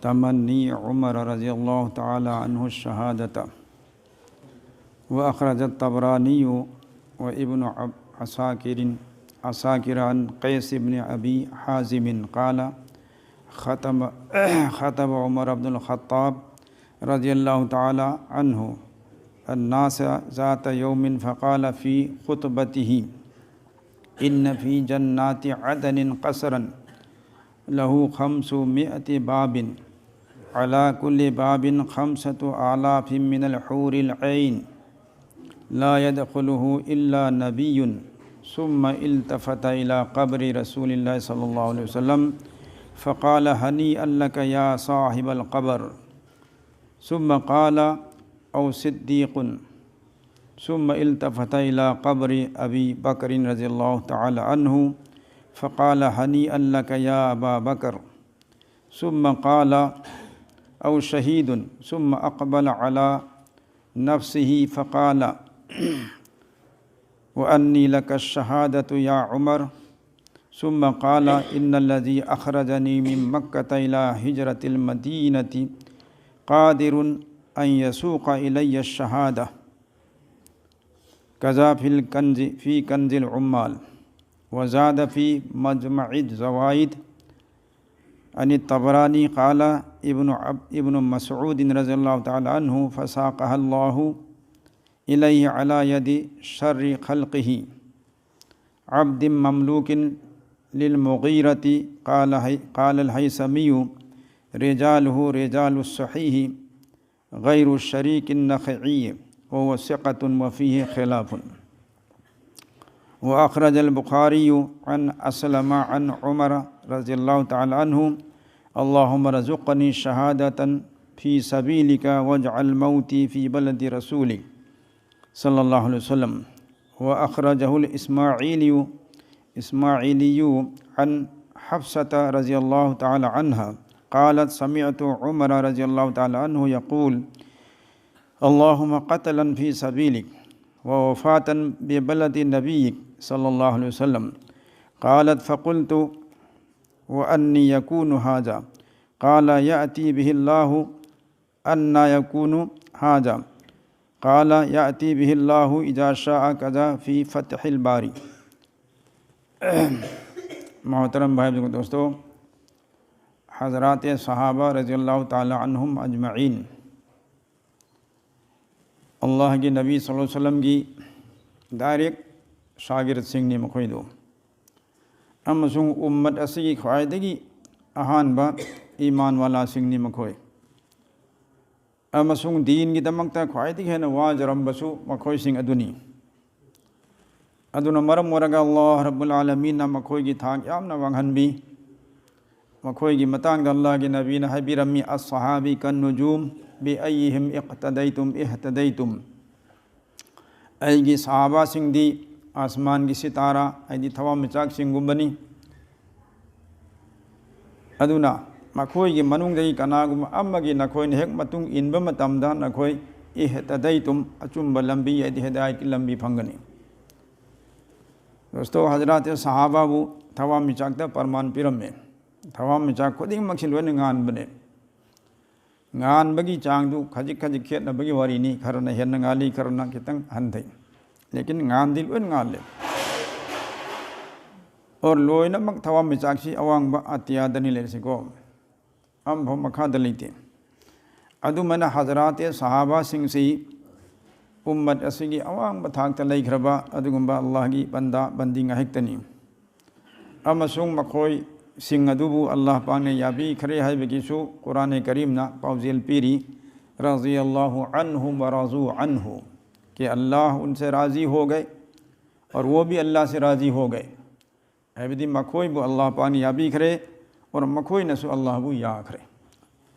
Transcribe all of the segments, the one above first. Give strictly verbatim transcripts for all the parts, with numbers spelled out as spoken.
تمني عمر رضي الله تعالى عنه الشهادة. وأخرج الطبراني وابن عب-، عساكر، عساكر عن قيس بن أبي حازم قال: خطب، خطب عمر بن الخطاب رضي الله تعالى عنه الناس ذات يوم فقال في خطبته: إن في جنات عدن قصرا له خمسمائة باب، على كل باب خمسة آلاف من الحور العين، لا يدخله إلا نبي. ثم التفت إلى قبر رسول الله صلى الله عليه وسلم فقال: هنيئا لك يا صاحب القبر. ثم قال: أو صديق. ثم التفت إلى قبر أبي بكر رضي الله تعالى عنه فقال: هنيئا لك يا أبا بكر. ثم قال: أو شهيد. ثم أقبل على نفسه فقال: وأني لك الشهادة يا عمر. ثم قال: إن الذي أخرجني من مكة إلى هجرة المدينة قادر أن يسوق إلي الشهادة. كذا في الكنز، في كنز العمال. وزاد في مجمع الزوائد عن الطبراني قال ابن عب-، ابن مسعود رضي الله تعالى عنه: فساقها الله إليه على يد شر خلقه، عبد مملوك للمغيرة. قال هي-، قال الهيثمي: رجاله رجال الصحيح، غير الشريك النخعي، وهو ثقة وفيه خلاف. وأخرج البخاري عن أسلم عن عمر رضي الله تعالى عنه: اللهم ارزقني شهادة في سبيلك واجعل موتي في بلد رسولك صلى الله عليه وسلم. وأخرجه الإسماعيلي، إسماعيلي عن حفصة رضي الله تعالى عنها قالت: سمعت عمر رضي الله تعالى عنه يقول: اللهم قتلا في سبيلك ووفاة ببلد نبيك صلى الله عليه وسلم. قالت: فقلت: وأني يكون هذا؟ قال يأتي به الله أنى يكون هذا؟ قال يأتي به الله إذا شاء كذا في فتح الباري. मोहतरम भाई बुजुर्ग दोस्तों, हजरात सहाबा रज़ी अल्लाह ताला अन्हुम अजमईन, ꯑꯜꯂꯥꯍꯒꯤ ꯅꯕꯤ ꯁꯜꯂꯜꯂꯥꯍꯨ ꯑꯂꯥꯏꯍꯤ ꯋꯥꯁꯜꯂꯝꯒꯤ ꯗꯥꯏꯔꯦꯛ ꯁꯥꯒꯤꯔꯠꯁꯤꯡꯅꯤ ꯃꯈꯣꯏꯗꯨ꯫ ꯑꯃꯁꯨꯡ ꯎꯝꯃꯠ ꯑꯁꯤꯒꯤ ꯈ꯭ꯋꯥꯏꯗꯒꯤ ꯑꯍꯥꯟꯕ ꯏꯃꯥꯟ ꯋꯥꯂꯥꯁꯤꯡꯅꯤ ꯃꯈꯣꯏ꯫ ꯑꯃꯁꯨꯡ ꯗꯤꯟꯒꯤꯗꯃꯛꯇ ꯈ꯭ꯋꯥꯏꯗꯒꯤ ꯍꯦꯟꯅ ꯋꯥꯖꯔꯝꯕꯁꯨ ꯃꯈꯣꯏꯁꯤꯡ ꯑꯗꯨꯅꯤ꯫ ꯑꯗꯨꯅ ꯃꯔꯝ ꯑꯣꯏꯔꯒ ꯑꯜꯂꯥꯍ ꯔꯕꯨꯜ ꯑꯥꯂꯃꯤꯟꯅ ꯃꯈꯣꯏꯒꯤ ꯊꯥꯛ ꯌꯥꯝꯅ ꯋꯥꯡꯍꯟꯕꯤ꯫ ꯃꯈꯣꯏꯒꯤ ꯃꯇꯥꯡꯗ ꯑꯜꯂꯥꯍꯒꯤ ꯅꯕꯤꯅ ꯍꯥꯏꯕꯤꯔꯝꯃꯤ, "ꯑꯁꯍꯥꯕꯤ ꯀꯟ ꯅꯨꯖꯨꯝ, ꯕꯤ ꯑꯩꯍꯤꯝ ꯏꯛꯇꯗꯩꯇꯨꯝ ꯏꯍꯇꯗꯩꯇꯨꯝ"꯫ ꯑꯩꯒꯤ ꯁꯍꯥꯕꯥꯁꯤꯡꯗꯤ ꯑꯁꯃꯥꯟꯒꯤ ꯁꯤꯇꯥꯔꯥ, ꯍꯥꯏꯗꯤ ꯊꯋꯥꯟꯃꯤꯆꯥꯛꯁꯤꯡꯒꯨꯝꯕꯅꯤ꯫ ꯑꯗꯨꯅ ꯃꯈꯣꯏꯒꯤ ꯃꯅꯨꯡꯗꯒꯤ ꯀꯅꯥꯒꯨꯝꯕ ꯑꯃꯒꯤ ꯅꯈꯣꯏꯅ ꯍꯦꯛ ꯃꯇꯨꯡ ꯏꯟꯕ ꯃꯇꯝꯗ ꯅꯈꯣꯏ ꯏꯍꯇꯗꯩꯇꯨꯝ, ꯑꯆꯨꯝꯕ ꯂꯝꯕꯤ, ꯍꯥꯏꯗꯤ ꯍꯤꯗꯥꯌꯠꯀꯤ ꯂꯝꯕꯤ ꯐꯪꯒꯅꯤ꯫ ꯗꯣꯁꯇꯣ, ꯍꯖꯔꯥꯠ ꯁꯍꯥꯕꯥꯕꯨ ꯊꯋꯥꯟꯃꯤꯆꯥꯛꯇ ꯄ꯭ꯔꯃꯥꯟ ꯄꯤꯔꯝꯃꯦ꯫ ꯊꯋꯥꯟꯃꯤꯆꯥꯛ ꯈꯨꯗꯤꯡꯃꯛꯁꯤ ꯂꯣꯏꯅ ꯉꯥꯟꯕꯅꯦ꯫ ꯉꯥꯟꯕꯒꯤ ꯆꯥꯡꯗꯨ ꯈꯖꯤꯛ ꯈꯖꯤꯛ ꯈꯦꯠꯅꯕꯒꯤ ꯋꯥꯔꯤꯅꯤ, ꯈꯔꯅ ꯍꯦꯟꯅ ꯉꯥꯜꯂꯤ, ꯈꯔꯅ ꯈꯤꯇꯪ ꯍꯟꯊꯩ, ꯂꯦꯀꯤꯟ ꯉꯥꯟꯗꯤ ꯂꯣꯏꯅ ꯉꯥꯜꯂꯦ꯫ ꯑꯣꯔ ꯂꯣꯏꯅꯃꯛ ꯊꯋꯥꯟꯃꯤꯆꯥꯛꯁꯤ ꯑꯋꯥꯡꯕ ꯑꯇꯤꯌꯥꯗꯅꯤ ꯂꯩꯔꯤꯁꯤꯀꯣ꯫ ꯑꯃꯐꯥꯎ ꯃꯈꯥꯗ ꯂꯩꯇꯦ꯫ ꯑꯗꯨꯃꯥꯏꯅ ꯍꯖꯔꯥꯠ ꯁꯍꯥꯕꯥꯁꯤꯡꯁꯤ ꯎꯝꯃꯠ ꯑꯁꯤꯒꯤ ꯑꯋꯥꯡꯕ ꯊꯥꯛꯇ ꯂꯩꯈ꯭ꯔꯕ ꯑꯗꯨꯒꯨꯝꯕ ꯑꯜꯂꯥꯍꯒꯤ ꯕꯟꯗꯥ ꯕꯟꯗꯤ ꯉꯥꯏꯍꯥꯛꯇꯅꯤ꯫ ꯑꯃꯁꯨꯡ ꯃꯈꯣꯏꯁꯤꯡ ꯑꯗꯨꯕꯨ ꯑꯜꯂꯥꯍ ꯄꯥꯛꯅ ꯌꯥꯕꯤꯈ꯭ꯔꯦ ꯍꯥꯏꯕꯒꯤꯁꯨ ꯀꯨꯔꯥꯟ ꯀꯔꯤꯝꯅ ꯄꯥꯎꯖꯦꯜ ꯄꯤꯔꯤ, "ꯔꯥꯖꯤ ꯑꯜꯂꯥꯍꯨ ꯑꯟꯍꯨꯝ ꯋꯥ ꯔꯥꯖꯨ ꯑꯟꯍꯨ", ꯀꯤ ꯑꯜꯂꯥꯍ ꯎꯟꯁꯦ ꯔꯥꯖꯤ ꯍꯣ ꯒꯦ ꯑꯣꯔ ꯋꯣ ꯚꯤ ꯑꯜꯂꯥꯍ ꯁꯦ ꯔꯥꯖꯤ ꯍꯣ ꯒꯦ꯫ ꯍꯥꯏꯕꯗꯤ ꯃꯈꯣꯏꯕꯨ ꯑꯜꯂꯥꯍ ꯄꯥꯛꯅ ꯌꯥꯕꯤꯈ꯭ꯔꯦ, ꯑꯣꯔ ꯃꯈꯣꯏꯅꯁꯨ ꯑꯜꯂꯥꯍꯕꯨ ꯌꯥꯈ꯭ꯔꯦ꯫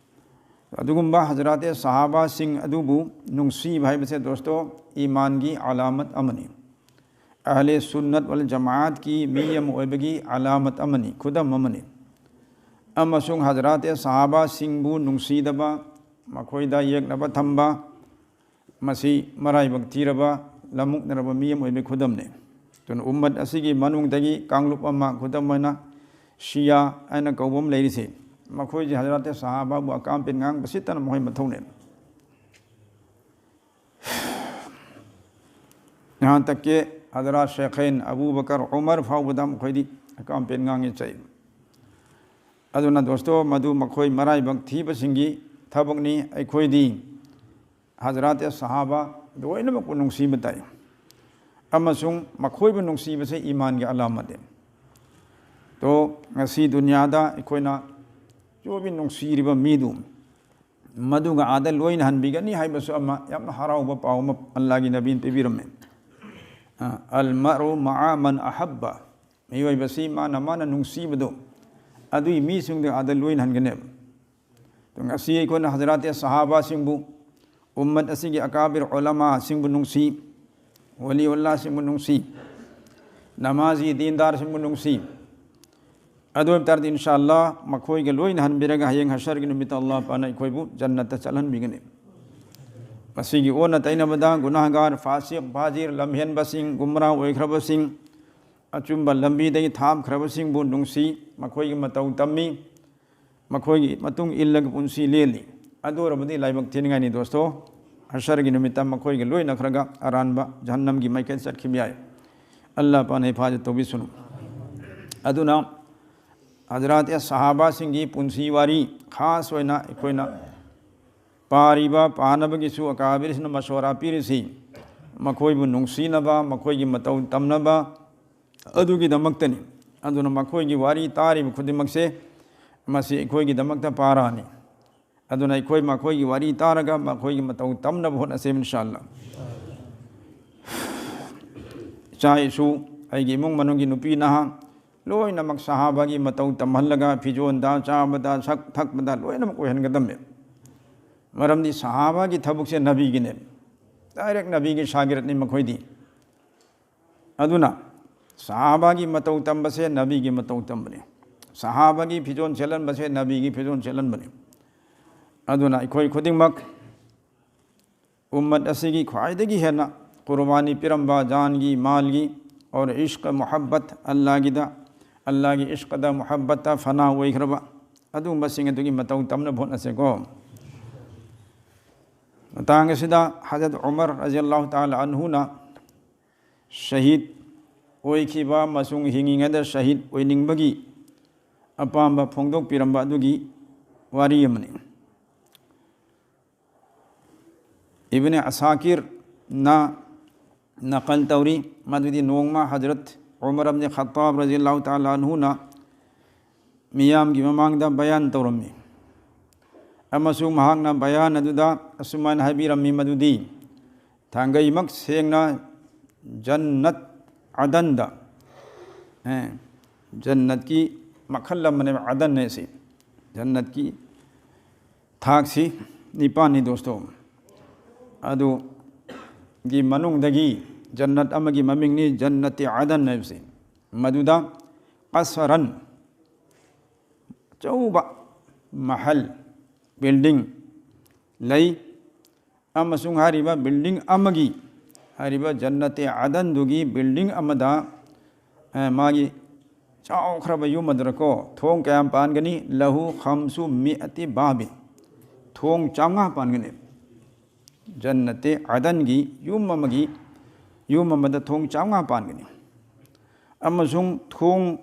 ꯑꯗꯨꯒꯨꯝꯕ ꯍꯖꯔꯥꯠ ꯁꯍꯥꯕꯥꯁꯤꯡ ꯑꯗꯨꯕꯨ ꯅꯨꯡꯁꯤꯕ ꯍꯥꯏꯕꯁꯦ ꯗꯣꯁꯇꯣ, ꯏꯃꯥꯟꯒꯤ ꯑꯂꯥꯃꯠ ꯑꯃꯅꯤ꯫ ꯑꯍꯂꯦ ꯁꯨꯟꯅꯠ ꯋꯜ ꯖꯃꯥꯑꯠꯀꯤ ꯃꯤ ꯑꯃ ꯑꯣꯏꯕꯒꯤ ꯑꯂꯥꯃꯠ ꯑꯃꯅꯤ, ꯈꯨꯗꯝ ꯑꯃꯅꯤ꯫ ꯑꯃꯁꯨꯡ ꯍꯖꯔꯥꯠ ꯁꯍꯥꯕꯥꯁꯤꯡꯕꯨ ꯅꯨꯡꯁꯤꯗꯕ, ꯃꯈꯣꯏꯗ ꯌꯦꯛꯅꯕ ꯊꯝꯕ, ꯃꯁꯤ ꯃꯔꯥꯏꯕꯛ ꯊꯤꯔꯕ, ꯂꯃꯨꯛꯅꯔꯕ ꯃꯤ ꯑꯃ ꯑꯣꯏꯕꯒꯤ ꯈꯨꯗꯝꯅꯤ꯫ ꯑꯗꯨꯅ ꯎꯝꯃꯠ ꯑꯁꯤꯒꯤ ꯃꯅꯨꯡꯗꯒꯤ ꯀꯥꯡꯂꯨꯞ ꯑꯃ, ꯈꯨꯗꯝ ꯑꯣꯏꯅ ꯁꯤꯌꯥ ꯍꯥꯏꯅ ꯀꯧꯕ ꯑꯃ ꯂꯩꯔꯤꯁꯦ, ꯃꯈꯣꯏꯁꯤ ꯍꯖꯔꯥꯠ ꯁꯍꯥꯕꯥꯕꯨ ꯑꯀꯥꯝꯄꯦꯟ ꯉꯥꯡꯕꯁꯤꯇꯅ ꯃꯈꯣꯏ ꯃꯊꯧꯅꯦ꯫ ꯌꯍꯥꯟ ꯇꯛ ꯀꯤ ꯍꯖꯔꯥꯠ ꯁꯦꯈꯩꯟ ꯑꯕꯨ ꯕꯀꯔ, ꯎꯃꯔ ꯐꯥꯎꯕꯗ ꯃꯈꯣꯏꯗꯤ ꯑꯀꯥꯝꯄꯦꯟ ꯉꯥꯡꯉꯤ ꯆꯩ꯫ ꯑꯗꯨꯅ ꯗꯣꯁꯇꯣ, ꯃꯗꯨ ꯃꯈꯣꯏ ꯃꯔꯥꯏꯕꯛ ꯊꯤꯕꯁꯤꯡꯒꯤ ꯊꯕꯛꯅꯤ꯫ ꯑꯩꯈꯣꯏꯗꯤ ꯍꯖꯔꯥꯠ ꯁꯍꯥꯕꯥ ꯂꯣꯏꯅꯃꯛꯄꯨ ꯅꯨꯡꯁꯤꯕ ꯇꯥꯏ꯫ ꯑꯃꯁꯨꯡ ꯃꯈꯣꯏꯕꯨ ꯅꯨꯡꯁꯤꯕꯁꯦ ꯏꯃꯥꯟꯒꯤ ꯑꯂꯥꯃꯠꯅꯤ꯫ ꯇꯣ, ꯉꯁꯤ ꯗꯨꯅꯤꯌꯥꯗ ꯑꯩꯈꯣꯏꯅ ꯆꯣꯕꯤ ꯅꯨꯡꯁꯤꯔꯤꯕ ꯃꯤꯗꯨ ꯃꯗꯨꯒ ꯑꯥꯗ ꯂꯣꯏꯅ ꯍꯟꯕꯤꯒꯅꯤ ꯍꯥꯏꯕꯁꯨ ꯑꯃ ꯌꯥꯝꯅ ꯍꯔꯥꯎꯕ ꯄꯥꯎ ꯑꯃ ꯑꯜꯂꯥꯍꯒꯤ ꯅꯕꯤꯅ ꯄꯤꯕꯤꯔꯝꯃꯦ꯫ ꯑ, "ꯑꯜ ꯃꯔꯎ ꯃꯑ ꯃꯟ ꯑꯍꯕ", ꯃꯤꯑꯣꯏꯕꯁꯤ ꯃꯥꯅ ꯃꯥꯅ ꯅꯨꯡꯁꯤꯕꯗꯣ ꯑꯗꯨꯒꯤ ꯃꯤꯁꯤꯡꯗꯨ ꯑꯥꯗ ꯂꯣꯏꯅ ꯍꯟꯒꯅꯦꯕ꯫ ꯉꯁꯤ ꯑꯩꯈꯣꯏꯅ ꯍꯖꯔꯥꯠ ꯁꯍꯥꯕꯥꯁꯤꯡꯕꯨ, ꯎꯝꯃꯠ ꯑꯁꯤꯒꯤ ꯑꯀꯥꯕꯤꯔ ꯎꯂꯃꯥꯁꯤꯡꯕꯨ ꯅꯨꯡꯁꯤ, ꯋꯂꯤꯎꯜꯂꯥꯁꯤꯡꯕꯨ ꯅꯨꯡꯁꯤ, ꯅꯃꯥꯖꯤ ꯗꯤꯟꯗꯥꯔꯁꯤꯡꯕꯨ ꯅꯨꯡꯁꯤ꯫ ꯑꯗꯨ ꯑꯣꯏꯕ ꯇꯥꯔꯗꯤ, ꯏꯟꯁꯥ ꯑꯜꯂꯥꯍ, ꯃꯈꯣꯏꯒ ꯂꯣꯏꯅ ꯍꯟꯕꯤꯔꯒ ꯍꯌꯦꯡ ꯍꯁꯔꯒꯤ ꯅꯨꯃꯤꯠꯇ ꯑꯜꯂꯥꯍ ꯄꯥꯛꯅ ꯑꯩꯈꯣꯏꯕꯨ ꯖꯟꯅꯠꯇ ꯆꯠꯍꯟꯕꯤꯒꯅꯤ꯫ ꯃꯁꯤꯒꯤ ꯑꯣꯟꯅ ꯇꯩꯅꯕꯗ ꯒꯨꯅꯥꯍꯒꯥꯔ, ꯐꯥꯁꯤꯛ, ꯐꯥꯖꯤꯔ, ꯂꯝꯍꯦꯟꯕꯁꯤꯡ, ꯒꯨꯝꯔꯥ ꯑꯣꯏꯈ꯭ꯔꯕꯁꯤꯡ, ꯑꯆꯨꯝꯕ ꯂꯝꯕꯤꯗꯒꯤ ꯊꯥꯞꯈ꯭ꯔꯕꯁꯤꯡꯕꯨ ꯅꯨꯡꯁꯤ, ꯃꯈꯣꯏꯒꯤ ꯃꯇꯧ ꯇꯝꯃꯤ, ꯃꯈꯣꯏꯒꯤ ꯃꯇꯨꯡ ꯏꯜꯂꯒ ꯄꯨꯟꯁꯤ ꯂꯦꯜꯂꯤ꯫ ꯑꯗꯨ ꯑꯣꯏꯔꯕꯗꯤ ꯂꯥꯏꯕꯛ ꯊꯤꯅꯤꯡꯉꯥꯏꯅꯤ ꯗꯣꯁꯇꯣ, ꯍꯁꯔꯒꯤ ꯅꯨꯃꯤꯠꯇ ꯃꯈꯣꯏꯒ ꯂꯣꯏꯅꯈ꯭ꯔꯒ ꯑꯔꯥꯟꯕ ꯖꯍꯟꯅꯝꯒꯤ ꯃꯥꯏꯀꯩꯗ ꯆꯠꯈꯤꯕ ꯌꯥꯏ꯫ ꯑꯜꯂꯥꯍ ꯄꯥꯛꯅ ꯍꯤꯐꯥꯖꯠ ꯇꯧꯕꯤꯁꯅꯨ꯫ ꯑꯗꯨꯅ ꯍꯖꯔꯥꯠ ꯁꯍꯥꯕꯥꯁꯤꯡꯒꯤ ꯄꯨꯟꯁꯤ ꯋꯥꯔꯤ ꯈꯥꯁ ꯑꯣꯏꯅ ꯑꯩꯈꯣꯏꯅ ꯄꯥꯔꯤꯕ ꯄꯥꯅꯕꯒꯤꯁꯨ ꯑꯀꯥꯕꯤꯔꯁꯤꯡꯅ ꯃꯁꯣꯔꯥ ꯄꯤꯔꯤꯁꯤ ꯃꯈꯣꯏꯕꯨ ꯅꯨꯡꯁꯤꯅꯕ, ꯃꯈꯣꯏꯒꯤ ꯃꯇꯧ ꯇꯝꯅꯕ, ꯑꯗꯨꯒꯤꯗꯃꯛꯇꯅꯤ꯫ ꯑꯗꯨꯅ ꯃꯈꯣꯏꯒꯤ ꯋꯥꯔꯤ ꯇꯥꯔꯤꯕ ꯈꯨꯗꯤꯡꯃꯛꯁꯦ ꯃꯁꯤ ꯑꯩꯈꯣꯏꯒꯤꯗꯃꯛꯇ ꯄꯥꯔꯥꯅꯤ꯫ ꯑꯗꯨꯅ ꯑꯩꯈꯣꯏ ꯃꯈꯣꯏꯒꯤ ꯋꯥꯔꯤ ꯇꯥꯔꯒ ꯃꯈꯣꯏꯒꯤ ꯃꯇꯧ ꯇꯝꯅꯕ ꯍꯣꯠꯅꯁꯦ, ꯏꯟꯁꯥ ꯑꯜꯂꯥꯍ꯫ ꯏꯆꯥ ꯏꯁꯨ, ꯑꯩꯒꯤ ꯏꯃꯨꯡ ꯃꯅꯨꯡꯒꯤ ꯅꯨꯄꯤ ꯅꯍꯥ ꯂꯣꯏꯅꯃꯛ ꯁꯍꯥꯕꯥꯒꯤ ꯃꯇꯧ ꯇꯝꯍꯜꯂꯒ ꯐꯤꯖꯣꯟꯗ, ꯆꯥꯕꯗ, ꯁꯛ ꯊꯛꯄꯗ ꯂꯣꯏꯅꯃꯛ ꯑꯣꯏꯍꯟꯒꯗꯕꯅꯦ꯫ ꯃꯔꯝꯗꯤ ꯁꯍꯥꯕꯥꯒꯤ ꯊꯕꯛꯁꯦ ꯅꯕꯤꯒꯤꯅꯦ꯫ ꯗꯥꯏꯔꯦꯛ ꯅꯕꯤꯒꯤ ꯁꯥꯒꯤꯔꯠꯅꯤ ꯃꯈꯣꯏꯗꯤ꯫ ꯑꯗꯨꯅ ꯁꯍꯥꯕꯥꯒꯤ ꯃꯇꯧ ꯇꯝꯕꯁꯦ ꯅꯕꯤꯒꯤ ꯃꯇꯧ ꯇꯝꯕꯅꯤ꯫ ꯁꯍꯥꯕꯥꯒꯤ ꯐꯤꯖꯣꯜ ꯁꯦꯠꯍꯟꯕꯁꯦ ꯅꯕꯤꯒꯤ ꯐꯤꯖꯣꯜ ꯁꯦꯠꯍꯟꯕꯅꯤ꯫ ꯑꯗꯨꯅ ꯑꯩꯈꯣꯏ ꯈꯨꯗꯤꯡꯃꯛ ꯎꯝꯃꯠ ꯑꯁꯤꯒꯤ ꯈ꯭ꯋꯥꯏꯗꯒꯤ ꯍꯦꯟꯅ ꯀꯨꯔꯕꯥꯅꯤ ꯄꯤꯔꯝꯕ ꯖꯥꯟꯒꯤ, ꯃꯥꯜꯒꯤ, ꯑꯣꯔ ꯏꯁ꯭ꯛ, ꯃꯨꯍꯕꯠ, ꯑꯜꯂꯥꯍꯒꯤꯗ, ꯑꯜꯂꯥꯍꯒꯤ ꯏꯁ꯭ꯛꯗ, ꯃꯨꯍꯕꯠꯇ ꯐꯅꯥ ꯑꯣꯏꯈ꯭ꯔꯕ, ꯑꯗꯨꯒꯨꯝꯕꯁꯤꯡ ꯑꯗꯨꯒꯤ ꯃꯇꯧ ꯇꯝꯅꯕ ꯍꯣꯠꯅꯁꯦꯀꯣ꯫ ꯃꯇꯥꯡ ꯑꯁꯤꯗ ꯍꯖꯔꯠ ꯎꯃꯔ ꯔꯖꯤꯌꯜꯂꯥꯍꯨ ꯇꯥꯂꯥ ꯑꯟꯍꯨꯅ ꯁꯍꯤꯗ ꯑꯣꯏꯈꯤꯕ ꯑꯃꯁꯨꯡ ꯍꯤꯡꯉꯤꯉꯩꯗ ꯁꯍꯤꯗ ꯑꯣꯏꯅꯤꯡꯕꯒꯤ ꯑꯄꯥꯝꯕ ꯐꯣꯡꯗꯣꯛꯄꯤꯔꯝꯕ ꯑꯗꯨꯒꯤ ꯋꯥꯔꯤ ꯑꯃꯅꯤ꯫ ꯏꯕꯅꯦ ꯑꯁꯥꯀꯤꯔꯅ ꯅꯀꯜ ꯇꯧꯔꯤ꯫ ꯃꯗꯨꯗꯤ ꯅꯣꯡꯃ ꯍꯖꯔꯠ ꯎꯃꯔ ꯑꯕꯅꯦ ꯈꯠꯇꯥꯕ ꯔꯖꯤꯌꯜꯂꯥꯍꯨ ꯇꯥꯂꯥ ꯑꯟꯍꯨꯅ ꯃꯤꯌꯥꯝꯒꯤ ꯃꯃꯥꯡꯗ ꯕꯌꯥꯟ ꯇꯧꯔꯝꯃꯤ ꯑꯃꯁꯨꯡ ꯃꯍꯥꯛꯅ ꯕꯌꯥꯟ ꯑꯗꯨꯗ ꯑꯁꯨꯃꯥꯏꯅ ꯍꯥꯏꯕꯤꯔꯝꯃꯤ ꯃꯗꯨꯗꯤ, ꯊꯥꯡꯒꯩꯃꯛ ꯁꯦꯡꯅ ꯖꯟꯅꯠ ꯑꯗꯟꯗ, ꯑꯦ, ꯖꯟꯅꯠꯀꯤ ꯃꯈꯜ ꯑꯃꯅꯦꯕ ꯑꯗꯟ ꯍꯥꯏꯁꯤ꯫ ꯖꯟꯅꯠꯀꯤ ꯊꯥꯛꯁꯤ ꯅꯤꯄꯥꯟꯅꯤ ꯗꯣꯁꯇꯣ꯫ ꯑꯗꯨꯒꯤ ꯃꯅꯨꯡꯗꯒꯤ ꯖꯟꯅꯠ ꯑꯃꯒꯤ ꯃꯃꯤꯡꯅꯤ ꯖꯟꯅꯠꯇꯤ ꯑꯗꯟ ꯍꯥꯏꯕꯁꯤ꯫ ꯃꯗꯨꯗ ꯀꯁꯔꯟ, ꯑꯆꯧꯕ ꯃꯍꯜ, ꯕꯤꯜꯗꯤꯡ ꯂꯩ꯫ ꯑꯃꯁꯨꯡ ꯍꯥꯏꯔꯤꯕ ꯕꯤꯜꯗꯤꯡ ꯑꯃꯒꯤ, ꯍꯥꯏꯔꯤꯕ ꯖꯟꯅꯠꯇꯤ ꯑꯗꯟꯗꯨꯒꯤ ꯕꯤꯜꯗꯤꯡ ꯑꯃꯗ, ꯑ, ꯃꯥꯒꯤ ꯆꯥꯎꯈ꯭ꯔꯕ ꯌꯨꯝ ꯑꯗꯨꯗꯀꯣ, ꯊꯣꯡ ꯀꯌꯥꯝ ꯄꯥꯟꯒꯅꯤ? ꯂꯍꯨ ꯈꯝꯁꯨ ꯃꯤꯑꯇꯤ ꯕꯥꯕꯤ꯫ ꯊꯣꯡ ꯆꯥꯝꯃꯉꯥ ꯄꯥꯟꯒꯅꯤ꯫ ꯖꯟꯅꯠꯇꯤ ꯑꯗꯟꯒꯤ ꯌꯨꯝ ꯑꯃꯒꯤ, ꯌꯨꯝ ꯑꯃꯗ ꯊꯣꯡ ꯆꯥꯝꯃꯉꯥ ꯄꯥꯟꯒꯅꯤ꯫ ꯑꯃꯁꯨꯡ ꯊꯣꯡ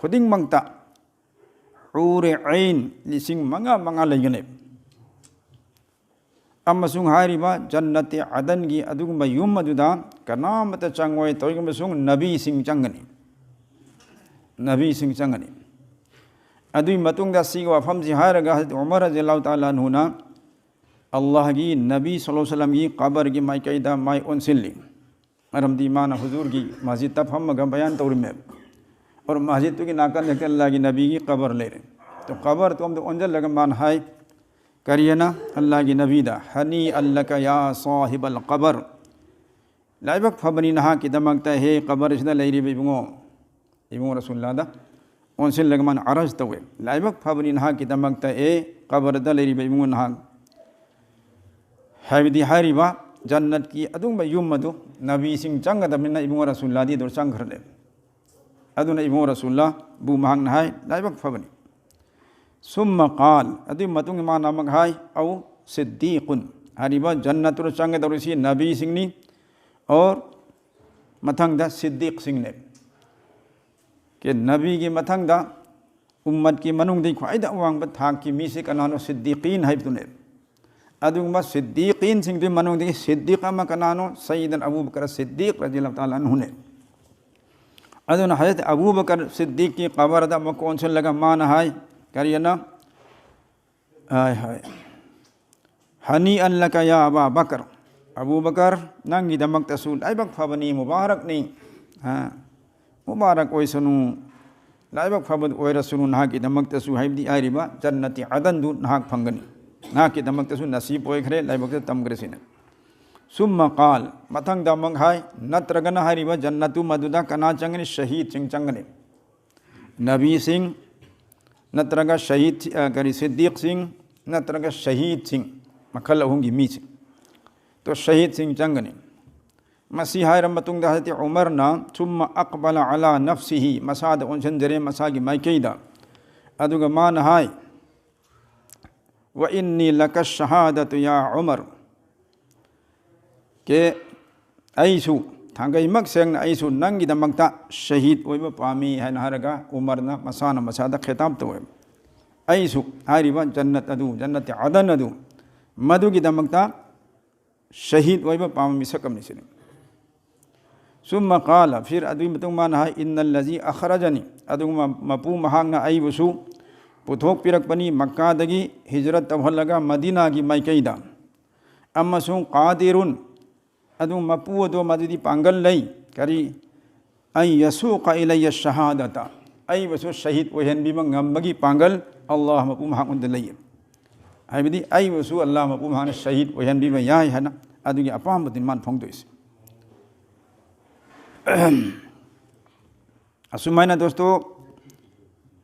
ꯈꯨꯗꯤꯡꯃꯛꯇ ꯍꯨꯔꯦ ꯑꯩꯟ ꯂꯤꯁꯤꯡ ꯃꯉꯥ ꯃꯉꯥ ꯂꯩꯒꯅꯤ꯫ ꯑꯃꯁꯨꯡ ꯍꯥꯏꯔꯤꯕ ꯖꯟꯅꯠꯇꯤ ꯑꯗꯟꯒꯤ ꯑꯗꯨꯒꯨꯝꯕ ꯌꯨꯝ ꯑꯗꯨꯗ ꯀꯅꯥꯃꯠꯇ ꯆꯪꯉꯣꯏ, ꯇꯧꯏꯒꯨꯝꯕꯁꯨꯡ ꯅꯕꯤꯁꯤꯡ ꯆꯪꯒꯅꯤ, ꯅꯕꯤꯁꯤꯡ ꯆꯪꯒꯅꯤ꯫ ꯑꯗꯨꯒꯤ ꯃꯇꯨꯡꯗ ꯁꯤꯒꯤ ꯋꯥꯐꯝꯁꯤ ꯍꯥꯏꯔꯒ ꯍꯖꯔꯠ ꯎꯃꯔ ꯔꯖꯤꯌꯜꯂꯥꯍꯨ ꯇꯥꯂꯥ ꯑꯟꯍꯨꯅ ꯑꯜꯂꯥꯍꯒꯤ ꯅꯕꯤ ꯁꯜꯂꯜꯂꯥꯍꯨ ꯑꯂꯥꯏꯍꯤ ꯋꯥꯁꯜꯂꯝꯒꯤ ꯀꯕꯔꯒꯤ ꯃꯥꯏꯀꯩꯗ ꯃꯥꯏ ꯑꯣꯟꯁꯤꯜꯂꯤ꯫ ꯃꯔꯝꯗꯤ ꯃꯥꯅ ꯍꯨꯖꯨꯔꯒꯤ ꯃꯁꯖꯤꯗꯇ ꯐꯝꯃꯒ ꯕꯌꯥꯟ ꯇꯧꯔꯝꯃꯦꯕ꯫ ꯑꯣꯔ ꯃꯁꯖꯤꯗꯇꯨꯒꯤ ꯅꯥꯀꯟꯗ ꯍꯦꯛꯇ ꯑꯜꯂꯥꯍꯒꯤ ꯅꯕꯤꯒꯤ ꯀꯕꯔ ꯂꯩꯔꯦ꯫ ꯇꯣ ꯀꯕꯔ ꯇꯣꯝꯗ ꯑꯣꯟꯁꯤꯜꯂꯒ ꯃꯥꯅ ꯍꯥꯏ, ꯀꯔꯤꯑꯅ? ꯑꯜꯂꯥꯍꯒꯤ ꯅꯕꯤꯗ, "ꯍꯅꯤ ꯑꯜꯂꯀ ꯌꯥ ꯁꯥꯍꯤꯕ ꯑꯜ ꯀꯕꯔ"꯫ ꯂꯥꯏꯕꯛ ꯐꯕꯅꯤ ꯅꯍꯥꯛꯀꯤꯗꯃꯛꯇ, ꯍꯦ ꯀꯕꯔꯁꯤꯗ ꯂꯩꯔꯤꯕ ꯏꯕꯨꯡꯉꯣ꯫ ꯏꯕꯨꯡꯉꯣ ꯔꯁꯨꯜꯂꯥꯗ ꯑꯣꯟꯁꯤꯜꯂꯒ ꯃꯥꯅ ꯑꯔꯖ ꯇꯧꯋꯦ, "ꯂꯥꯏꯕꯛ ꯐꯕꯅꯤ ꯅꯍꯥꯛꯀꯤꯗꯃꯛꯇ, ꯑꯦ ꯀꯕꯔꯗ ꯂꯩꯔꯤꯕ ꯏꯕꯨꯡꯉꯣ ꯅꯍꯥꯛ"꯫ ꯍꯥꯏꯕꯗꯤ ꯍꯥꯏꯔꯤꯕ ꯖꯟꯅꯠꯀꯤ ꯑꯗꯨꯒꯨꯝꯕ ꯌꯨꯝ ꯑꯗꯨ ꯅꯕꯤꯁꯤꯡ ꯆꯪꯒꯗꯕꯅꯤꯅ ꯏꯕꯨꯡꯉꯣ ꯔꯁꯨꯜꯂꯥꯗꯤ ꯑꯗꯨ ꯆꯪꯈ꯭ꯔꯅꯦ꯫ ꯑꯗꯨꯅ ꯏꯕꯨꯡꯉꯣ ꯔꯁꯨꯜꯂꯥꯕꯨ ꯃꯍꯥꯛꯅ ꯍꯥꯏ, "ꯂꯥꯏꯕꯛ ꯐꯕꯅꯤ"꯫ ثم قال, ꯑꯗꯨꯒꯤ ꯃꯇꯨꯡ ꯃꯥꯅ ꯑꯃꯨꯛ ꯍꯥꯏ, أو صديق, ꯍꯥꯏꯔꯤꯕ ꯖꯟꯅꯠꯇꯨꯗ ꯆꯪꯒꯗꯧꯔꯤꯁꯤ ꯅꯕꯤꯁꯤꯡꯅꯤ, ꯑꯣꯔ ꯃꯊꯪꯗ ꯁꯤꯗꯤꯛꯁꯤꯡꯅꯦ꯫ ꯀꯦ, ꯅꯕꯤꯒꯤ ꯃꯊꯪꯗ ꯎꯝꯃꯠꯀꯤ ꯃꯅꯨꯡꯗꯒꯤ ꯈ꯭ꯋꯥꯏꯗꯒꯤ ꯑꯋꯥꯡꯕ ꯊꯥꯛꯀꯤ ꯃꯤꯁꯤ ꯀꯅꯥꯅꯣ? ꯁꯤꯗꯤꯀꯤꯟ ꯍꯥꯏꯕꯗꯨꯅꯦ꯫ ꯑꯗꯨꯒꯨꯝꯕ ꯁꯤꯗꯤꯀꯤꯟꯁꯤꯡꯗꯨꯒꯤ ꯃꯅꯨꯡꯗꯒꯤ ꯁꯤꯗꯤꯛ ꯑꯃ ꯀꯅꯥꯅꯣ? ꯁꯌꯤꯗꯅ ꯑꯕꯨ ꯕꯀꯔ ꯁꯤꯗꯤꯛ ꯔꯖꯤꯌꯜꯂꯥꯍꯨ ꯇꯥꯂꯥ ꯑꯟꯍꯨꯅꯦ꯫ ꯑꯗꯨꯅ ꯍꯖꯔꯠ ꯑꯕꯨ ꯕꯀꯔ ꯁꯤꯗꯤꯛꯀꯤ ꯀꯕꯔꯗ ꯑꯃꯨꯛ ꯀꯣꯟꯁꯤꯜꯂꯒ ꯃꯥꯅ ꯍꯥꯏ, ꯀꯔꯤꯅ? ꯍꯥꯏ, ꯍꯥꯏ, "ꯍꯅꯤꯑꯟ ꯂꯀ ꯌꯥ ꯑꯕꯥ ꯕꯀꯔ", ꯑꯕꯨ ꯕꯀꯔ, ꯅꯪꯒꯤꯗꯃꯛꯇꯁꯨ ꯂꯥꯏꯕꯛ ꯐꯕꯅꯤ, ꯃꯨꯕꯥꯔꯛꯅꯤ꯫ ꯍꯥ? ꯃꯨꯕꯥꯔꯛ ꯑꯣꯏꯁꯅꯨ, ꯂꯥꯏꯕꯛ ꯐꯕ ꯑꯣꯏꯔꯁꯅꯨ ꯅꯍꯥꯛꯀꯤꯗꯃꯛꯇꯁꯨ, ꯍꯥꯏꯕꯗꯤ ꯍꯥꯏꯔꯤꯕ ꯖꯟꯅꯇꯤ ꯑꯗꯟꯗꯨ ꯅꯍꯥꯛ ꯐꯪꯒꯅꯤ꯫ ꯅꯍꯥꯛꯀꯤꯗꯃꯛꯇꯁꯨ ꯅꯁꯤꯕ ꯑꯣꯏꯈ꯭ꯔꯦ, ꯂꯥꯏꯕꯛꯇ ꯇꯝꯈ꯭ꯔꯦ ꯁꯤꯅ꯫ ꯁꯨꯝꯃ ꯀꯥꯜ, ꯃꯊꯪꯗ ꯑꯃꯨꯛ ꯍꯥꯏ, ꯅꯠꯇ꯭ꯔꯒꯅ ꯍꯥꯏꯔꯤꯕ ꯖꯟꯅꯠꯇꯨ ꯃꯗꯨꯗ ꯀꯅꯥ ꯆꯪꯒꯅꯤ? ꯁꯍꯤꯗꯁꯤꯡ ꯆꯪꯒꯅꯤ꯫ ꯅꯕꯤꯁꯤꯡ ꯅꯠꯇ꯭ꯔꯒ ꯁꯍꯤꯗ, ꯑ, ꯀꯔꯤ, ꯁꯤꯗꯤꯛꯁꯤꯡ ꯅꯠꯇ꯭ꯔꯒ ꯁꯍꯤꯗꯁꯤꯡ, ꯃꯈꯜ ꯑꯍꯨꯝꯒꯤ ꯃꯤꯁꯤꯡ꯫ ꯇꯣ ꯁꯍꯤꯗꯁꯤꯡ ꯆꯪꯒꯅꯤ꯫ ꯃꯁꯤ ꯍꯥꯏꯔ ꯃꯇꯨꯡꯗ ꯍꯖꯔꯠ ꯎꯃꯔꯅ ثم أقبل على نفسه, ꯃꯁꯥꯗ ꯑꯣꯟꯁꯤꯟꯖꯔꯦ, ꯃꯁꯥꯒꯤ ꯃꯥꯏꯀꯩꯗ꯫ ꯑꯗꯨꯒ ꯃꯥꯅ ꯍꯥꯏ, "وإني لك الشهادة يا عمر", ꯀꯦ, ꯑꯩꯁꯨ ꯊꯥꯡꯒꯩꯃꯛ ꯁꯦꯡꯅ ꯑꯩꯁꯨ ꯅꯪꯒꯤꯗꯃꯛꯇ ꯁꯍꯤꯗ ꯑꯣꯏꯕ ꯄꯥꯝꯃꯤ ꯍꯥꯏꯅ ꯍꯥꯏꯔꯒ ꯎꯃꯔꯅ ꯃꯁꯥꯅ ꯃꯁꯥꯗ ꯈꯤꯇꯥꯕ ꯇꯧꯋꯦ꯫ ꯑꯩꯁꯨ ꯍꯥꯏꯔꯤꯕ ꯖꯟꯅꯠ ꯑꯗꯨ, ꯖꯟꯅꯠ ꯑꯗꯟ ꯑꯗꯨ, ꯃꯗꯨꯒꯤꯗꯃꯛꯇ ꯁꯍꯤꯗ ꯑꯣꯏꯕ ꯄꯥꯝꯕ ꯃꯤꯁꯛ ꯑꯃꯅꯤ ꯁꯤꯅꯤ꯫ ꯁꯨꯝꯃ ꯀꯥꯂ, ꯐꯤꯔ ꯑꯗꯨꯒꯤ ꯃꯇꯨꯡ ꯃꯥꯅ ꯍꯥꯏ, "ꯏꯟꯅꯜꯂꯖꯤ ꯑꯈꯔꯖꯅꯤ", ꯑꯗꯨꯒꯨꯝꯕ ꯃꯄꯨ ꯃꯍꯥꯛꯅ ꯑꯩꯕꯨꯁꯨ ꯄꯨꯊꯣꯛꯄꯤꯔꯛꯄꯅꯤ ꯃꯛꯀꯥꯗꯒꯤ ꯍꯤꯖꯔꯠ ꯇꯧꯍꯜꯂꯒ ꯃꯗꯤꯅꯥꯒꯤ ꯃꯥꯏꯀꯩꯗ, ꯑꯃꯁꯨꯡ ꯀꯥꯗꯤꯔꯨꯟ, ꯑꯗꯨ ꯃꯄꯨ ꯑꯗꯣ ꯃꯗꯨꯗꯤ ꯄꯥꯡꯒꯜ ꯂꯩ꯫ ꯀꯔꯤ? "ꯑꯟ ꯌꯁꯨꯀ ꯏꯂꯩꯌ ꯁꯍꯥꯗꯇ", ꯑꯩꯕꯨꯁꯨ ꯁꯍꯤꯗ ꯑꯣꯏꯍꯟꯕꯤꯕ ꯉꯝꯕꯒꯤ ꯄꯥꯡꯒꯜ ꯑꯜꯂꯥꯍ ꯃꯄꯨ ꯃꯍꯥꯛꯉꯣꯟꯗ ꯂꯩ꯫ ꯍꯥꯏꯕꯗꯤ ꯑꯩꯕꯨꯁꯨ ꯑꯜꯂꯥꯍ ꯃꯄꯨ ꯃꯍꯥꯛꯅ ꯁꯍꯤꯗ ꯑꯣꯏꯍꯟꯕꯤꯕ ꯌꯥꯏ ꯍꯥꯏꯅ ꯑꯗꯨꯒꯤ ꯑꯄꯥꯝꯕꯗꯨꯅꯤ ꯃꯥꯅ ꯐꯣꯡꯗꯣꯛꯏꯁꯦ꯫ ꯑꯁꯨꯃꯥꯏꯅ ꯗꯣꯁꯇꯣ,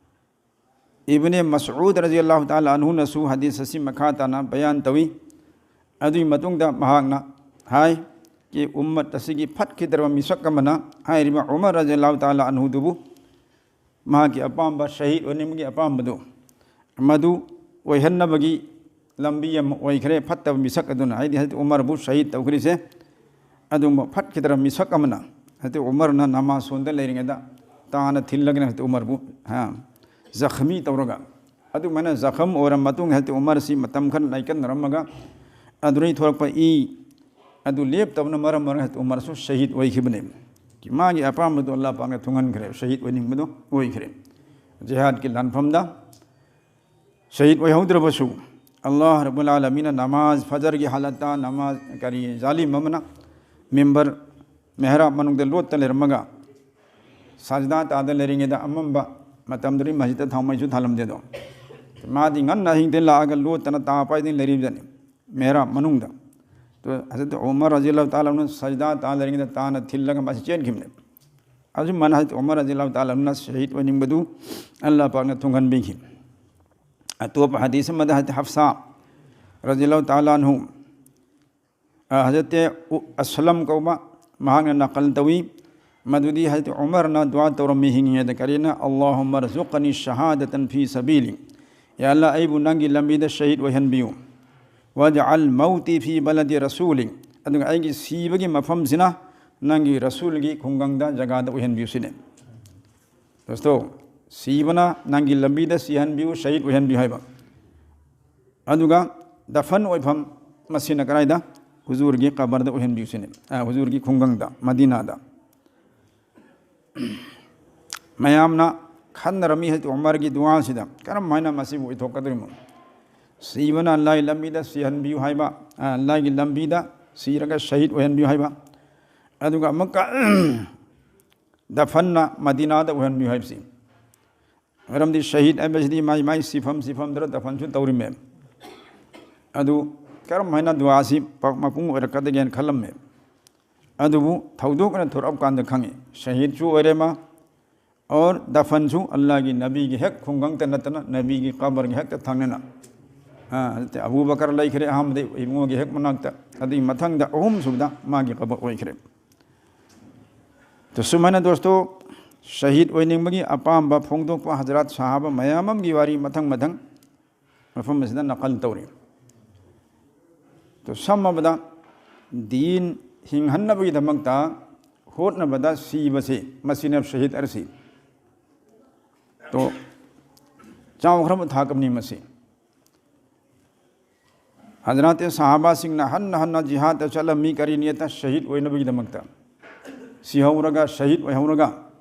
ꯏꯕꯅꯦ ꯃꯁꯎꯗ ꯔꯖꯤꯌꯜꯂꯥꯍꯨ ꯇꯥꯂꯥ ꯑꯟꯍꯨꯅꯁꯨ ꯍꯗꯤꯁ ꯑꯁꯤ ꯃꯈꯥ ꯇꯥꯅ ꯕꯌꯥꯟ ꯇꯧꯏ꯫ ꯑꯗꯨꯒꯤ ꯃꯇꯨꯡꯗ ꯃꯍꯥꯛꯅ ꯍꯥꯏ ꯀꯤ ꯎꯝꯃꯠ ꯑꯁꯤꯒꯤ ꯐꯠꯈꯤꯗ꯭ꯔꯕ ꯃꯤꯁꯛ ꯑꯃꯅ ꯍꯥꯏꯔꯤꯕ ꯎꯃꯔ ꯔꯖꯤꯌꯜꯂꯥꯍꯨ ꯇꯥꯂꯥ ꯑꯟꯍꯨꯗꯨꯕꯨ ꯃꯍꯥꯛꯀꯤ ꯑꯄꯥꯝꯕ ꯁꯍꯤꯗ ꯑꯣꯏꯅꯤꯡꯕꯒꯤ ꯑꯄꯥꯝꯕꯗꯨ ꯃꯗꯨ ꯑꯣꯏꯍꯟꯅꯕꯒꯤ ꯂꯝꯕꯤ ꯑꯃ ꯑꯣꯏꯈ꯭ꯔꯦ꯫ ꯐꯠꯇꯕ ꯃꯤꯁꯛ ꯑꯗꯨꯅ, ꯍꯥꯏꯗꯤ ꯍꯖꯔꯠ ꯎꯃꯔꯕꯨ ꯁꯍꯤꯗ ꯇꯧꯈ꯭ꯔꯤꯁꯦ, ꯑꯗꯨꯒꯨꯝꯕ ꯐꯠꯈꯤꯗ꯭ꯔꯕ ꯃꯤꯁꯛ ꯑꯃꯅ, ꯍꯖꯔꯠ ꯎꯃꯔꯅ ꯅꯃꯥꯖ ꯁꯣꯟꯗ ꯂꯩꯔꯤꯉꯩꯗ ꯇꯥꯅ ꯊꯤꯜꯂꯒꯅ ꯍꯖꯔꯠ ꯎꯃꯔꯕꯨ, ꯍꯥ, ꯖꯈꯃꯤ ꯇꯧꯔꯒ, ꯑꯗꯨꯃꯥꯏꯅ ꯖꯈꯝ ꯑꯣꯏꯔ ꯃꯇꯨꯡ ꯍꯖꯔꯠ ꯎꯃꯔꯁꯤ ꯃꯇꯝ ꯈꯔ ꯂꯥꯏꯀꯠꯅꯔꯝꯃꯒ, ꯑꯗꯨꯗꯒꯤ ꯊꯣꯛꯂꯛꯄ ꯏ ꯑꯗꯨ ꯂꯦꯞꯇꯕꯅ ꯃꯔꯝ ꯑꯣꯏꯔꯒ ꯍꯖꯔꯠ ꯎꯃꯔꯁꯨ ꯁꯍꯤꯗ ꯑꯣꯏꯈꯤꯕꯅꯦ꯫ ꯃꯥꯒꯤ ꯑꯄꯥꯝꯕꯗꯨ ꯑꯜꯂꯥꯍ ꯄꯥꯛꯅ ꯊꯨꯡꯍꯟꯈ꯭ꯔꯦ, ꯁꯍꯤꯗ ꯑꯣꯏꯅꯤꯡꯕꯗꯨ ꯑꯣꯏꯈ꯭ꯔꯦ꯫ ꯖꯤꯍꯥꯗꯀꯤ ꯂꯥꯟꯐꯝꯗ ꯁꯍꯤꯗ ꯑꯣꯏꯍꯧꯗ꯭ꯔꯕꯁꯨ, ꯑꯜꯂꯥꯍ ꯔꯕꯨꯜ ꯑꯥꯂꯃꯤꯅ ꯅꯃꯥꯖ, ꯐꯖꯔꯒꯤ ꯍꯥꯂꯠꯇ ꯅꯃꯥꯖ, ꯀꯔꯤ, ꯖꯥꯂꯤꯝ ꯑꯃꯅ ꯃꯤꯝꯕꯔ, ꯃꯦꯍꯔꯥꯕ ꯃꯅꯨꯡꯗ ꯂꯣꯠꯇ ꯂꯩꯔꯝꯃꯒ ꯁꯖꯗꯥ ꯇꯥꯗ ꯂꯩꯔꯤꯉꯩꯗ, ꯑꯃꯝꯕ ꯃꯇꯝꯗꯨꯗꯤ ꯃꯁꯖꯤꯗꯇ ꯊꯥꯎꯃꯩꯁꯨ ꯊꯥꯜꯂꯝꯗꯦꯗꯣ, ꯃꯥꯗꯤ ꯉꯟꯅ ꯑꯍꯤꯡꯗ ꯂꯥꯛꯑꯒ ꯂꯣꯠꯇꯅ ꯇꯥ ꯄꯥꯏꯗꯅ ꯂꯩꯔꯤꯕꯅꯤ ꯃꯦꯍꯔꯥꯕ ꯃꯅꯨꯡꯗ꯫ ꯑꯗꯣ ꯍꯖꯔꯠ ꯎꯃꯔ ꯔꯖꯤꯌꯜꯂꯥꯍꯨ ꯇꯥꯂꯥ ꯑꯟꯍꯨꯅ ꯁꯖꯗꯥ ꯇꯥ ꯂꯩꯔꯤꯉꯩꯗ ꯇꯥꯅ ꯊꯤꯜꯂꯒ ꯃꯥꯁꯤ ꯆꯦꯟꯈꯤꯕꯅꯦ꯫ ꯑꯁꯨꯃꯥꯏꯅ ꯍꯖꯔꯠ ꯎꯃꯔ ꯔꯖꯤꯌꯜꯂꯥꯍꯨ ꯇꯥꯂꯥ ꯑꯟꯍꯨꯅ ꯁꯍꯤꯗ ꯑꯣꯏꯅꯤꯡꯕꯗꯨ ꯑꯜꯂꯥꯍ ꯄꯥꯛꯅ ꯊꯨꯡꯍꯟꯕꯤꯈꯤ꯫ ꯑꯇꯣꯞꯄ ꯍꯗꯤꯁ ꯑꯃꯗ ꯍꯖꯔꯠ ꯍꯐꯁꯥ ꯔꯖꯤꯌꯜꯂꯥꯍꯨ ꯇꯥꯂꯥ ꯑꯟꯍꯨ, ꯑ, ꯍꯖꯔꯠ ꯎ-, ꯑꯁꯂꯝ ꯀꯧꯕ, ꯃꯍꯥꯛꯅ ꯅꯀꯜ ꯇꯧꯏ꯫ ꯃꯗꯨꯗꯤ ꯍꯖꯔꯠ ꯎꯃꯔꯅ ꯗꯨꯋꯥ ꯇꯧꯔꯝꯃꯤ ꯍꯤꯡꯉꯤꯉꯩꯗ, ꯀꯔꯤꯅ, "اللهم ارزقني شهادة في سبيلك"꯫ "ꯌꯥ ꯑꯜꯂꯥꯍ, ꯑꯩꯕꯨ ꯅꯪꯒꯤ ꯂꯝꯕꯤꯗ ꯁꯍꯤꯗ ꯑꯣꯏꯍꯟꯕꯤꯌꯨ꯫ واجعل موتي في بلد رسولك"꯫ ꯑꯗꯨꯒ ꯑꯩꯒꯤ ꯁꯤꯕꯒꯤ ꯃꯐꯝꯁꯤꯅ ꯅꯪꯒꯤ ꯔꯁꯨꯜꯒꯤ ꯈꯨꯡꯒꯪꯗ, ꯖꯒꯥꯗ ꯑꯣꯏꯍꯟꯕꯤꯌꯨ ꯁꯤꯅꯤ꯫ ꯗꯣꯁꯇꯣ, ꯁꯤꯕꯅ ꯅꯪꯒꯤ ꯂꯝꯕꯤꯗ ꯁꯤꯍꯟꯕꯤꯌꯨ, ꯁꯍꯤꯗ ꯑꯣꯏꯍꯟꯕꯤꯌꯨ ꯍꯥꯏꯕ꯫ ꯑꯗꯨꯒ ꯗꯐꯟ ꯑꯣꯏꯐꯝ ꯃꯁꯤꯅ ꯀꯗꯥꯏꯗ? ꯍꯨꯖꯨꯔꯒꯤ ꯀꯕꯔꯗ ꯑꯣꯏꯍꯟꯕꯤꯌꯨ ꯁꯤꯅꯤ꯫ ꯑ, ꯍꯨꯖꯨꯔꯒꯤ ꯈꯨꯡꯒꯪꯗ, ꯃꯗꯤꯅꯥꯗ꯫ ꯃꯌꯥꯝꯅ ꯈꯟꯅꯔꯝꯃꯤ ꯍꯖꯔꯠ ꯎꯃꯔꯒꯤ ꯗꯨꯋꯥꯁꯤꯗ, ꯀꯔꯝ ꯍꯥꯏꯅ ꯃꯁꯤꯕꯨ ꯑꯣꯏꯊꯣꯛꯀꯗꯧꯔꯤꯅꯣ? ꯁꯤꯕꯅ ꯑꯜꯂꯥꯍꯒꯤ ꯂꯝꯕꯤꯗ ꯁꯤꯍꯟꯕꯤꯌꯨ ꯍꯥꯏꯕ, ꯑ, ꯑꯜꯂꯥꯍꯒꯤ ꯂꯝꯕꯤꯗ ꯁꯤꯔꯒ ꯁꯍꯤꯗ ꯑꯣꯏꯍꯟꯕꯤꯌꯨ ꯍꯥꯏꯕ, ꯑꯗꯨꯒ ꯑꯃꯨꯛꯀ ꯗꯐꯟꯅ ꯃꯗꯤꯅꯥꯗ ꯑꯣꯏꯍꯟꯕꯤꯌꯨ ꯍꯥꯏꯕꯁꯤ꯫ ꯃꯔꯝꯗꯤ ꯁꯍꯤꯗ ꯍꯥꯏꯕꯁꯤꯗꯤ ꯃꯥꯏ ꯃꯥꯏ ꯁꯤꯐꯝ ꯁꯤꯐꯝꯗꯨꯗ ꯗꯐꯟꯁꯨ ꯇꯧꯔꯤꯃꯦ꯫ ꯑꯗꯨ ꯀꯔꯝ ꯍꯥꯏꯅ ꯗꯨꯋꯥꯁꯤ ꯄ-, ꯃꯄꯨꯡ ꯑꯣꯏꯔꯛꯀꯗꯒꯦꯅ ꯈꯜꯂꯝꯃꯦ꯫ ꯑꯗꯨꯕꯨ ꯊꯧꯗꯣꯛ ꯑꯣꯏꯅ ꯊꯣꯔꯛꯑ ꯀꯥꯟꯗ ꯈꯪꯉꯤ, ꯁꯍꯤꯗꯁꯨ ꯑꯣꯏꯔꯦ ꯃꯥ, ꯑꯣꯔ ꯗꯐꯟꯁꯨ ꯑꯜꯂꯥꯍꯒꯤ ꯅꯕꯤꯒꯤ ꯍꯦꯛ ꯈꯨꯡꯒꯪꯇ ꯅꯠꯇꯅ ꯅꯕꯤꯒꯤ ꯀꯕꯔꯒꯤ ꯍꯦꯛꯇ ꯊꯪꯅꯅ꯫ ꯑ, ꯑꯕꯨ ꯕꯀꯔ ꯂꯩꯈ꯭ꯔꯦ ꯑꯍꯥꯟꯕꯗ ꯏꯕꯨꯡꯉꯣꯒꯤ ꯍꯦꯛ ꯃꯅꯥꯛꯇ, ꯑꯗꯨꯒꯤ ꯃꯊꯪꯗ ꯑꯍꯨꯝꯁꯨꯕꯗ ꯃꯥꯒꯤ ꯀꯕꯔ ꯑꯣꯏꯈ꯭ꯔꯦ꯫ ꯇꯣ ꯁꯨꯃꯥꯏꯅ ꯗꯣꯁꯇꯣ, ꯁꯍꯤꯗ ꯑꯣꯏꯅꯤꯡꯕꯒꯤ ꯑꯄꯥꯝꯕ ꯐꯣꯡꯗꯣꯛꯄ ꯍꯖꯔꯥꯠ ꯁꯍꯥꯕ ꯃꯌꯥꯝ ꯑꯃꯒꯤ ꯋꯥꯔꯤ ꯃꯊꯪ ꯃꯊꯪ ꯃꯐꯝ ꯑꯁꯤꯗ ꯅꯀꯜ ꯇꯧꯔꯤ꯫ ꯇꯣ, ꯁꯝꯃꯕꯗ, ꯗꯤꯟ ꯍꯤꯡꯍꯟꯅꯕꯒꯤꯗꯃꯛꯇ ꯍꯣꯠꯅꯕꯗ ꯁꯤꯕꯁꯤ, ꯃꯁꯤꯅ ꯁꯍꯤꯗ ꯑꯔꯁꯤ꯫ ꯇꯣ, ꯆꯥꯎꯈ꯭ꯔꯕ ꯊꯥꯛ ꯑꯃꯅꯤ ꯃꯁꯤ꯫ ꯍꯖꯔꯥꯠ ꯁꯍꯥꯕꯥꯁꯤꯡꯅ ꯍꯟꯅ ꯍꯟꯅ ꯖꯤꯍꯥꯗꯇ ꯆꯠꯂꯝꯃꯤ, ꯀꯔꯤ ꯅꯤꯌꯠꯇ? ꯁꯍꯤꯗ ꯑꯣꯏꯅꯕꯒꯤꯗꯃꯛꯇ꯫ ꯁꯤꯍꯧꯔꯒ, ꯁꯍꯤꯗ ꯑꯣꯏꯍꯧꯔꯒ,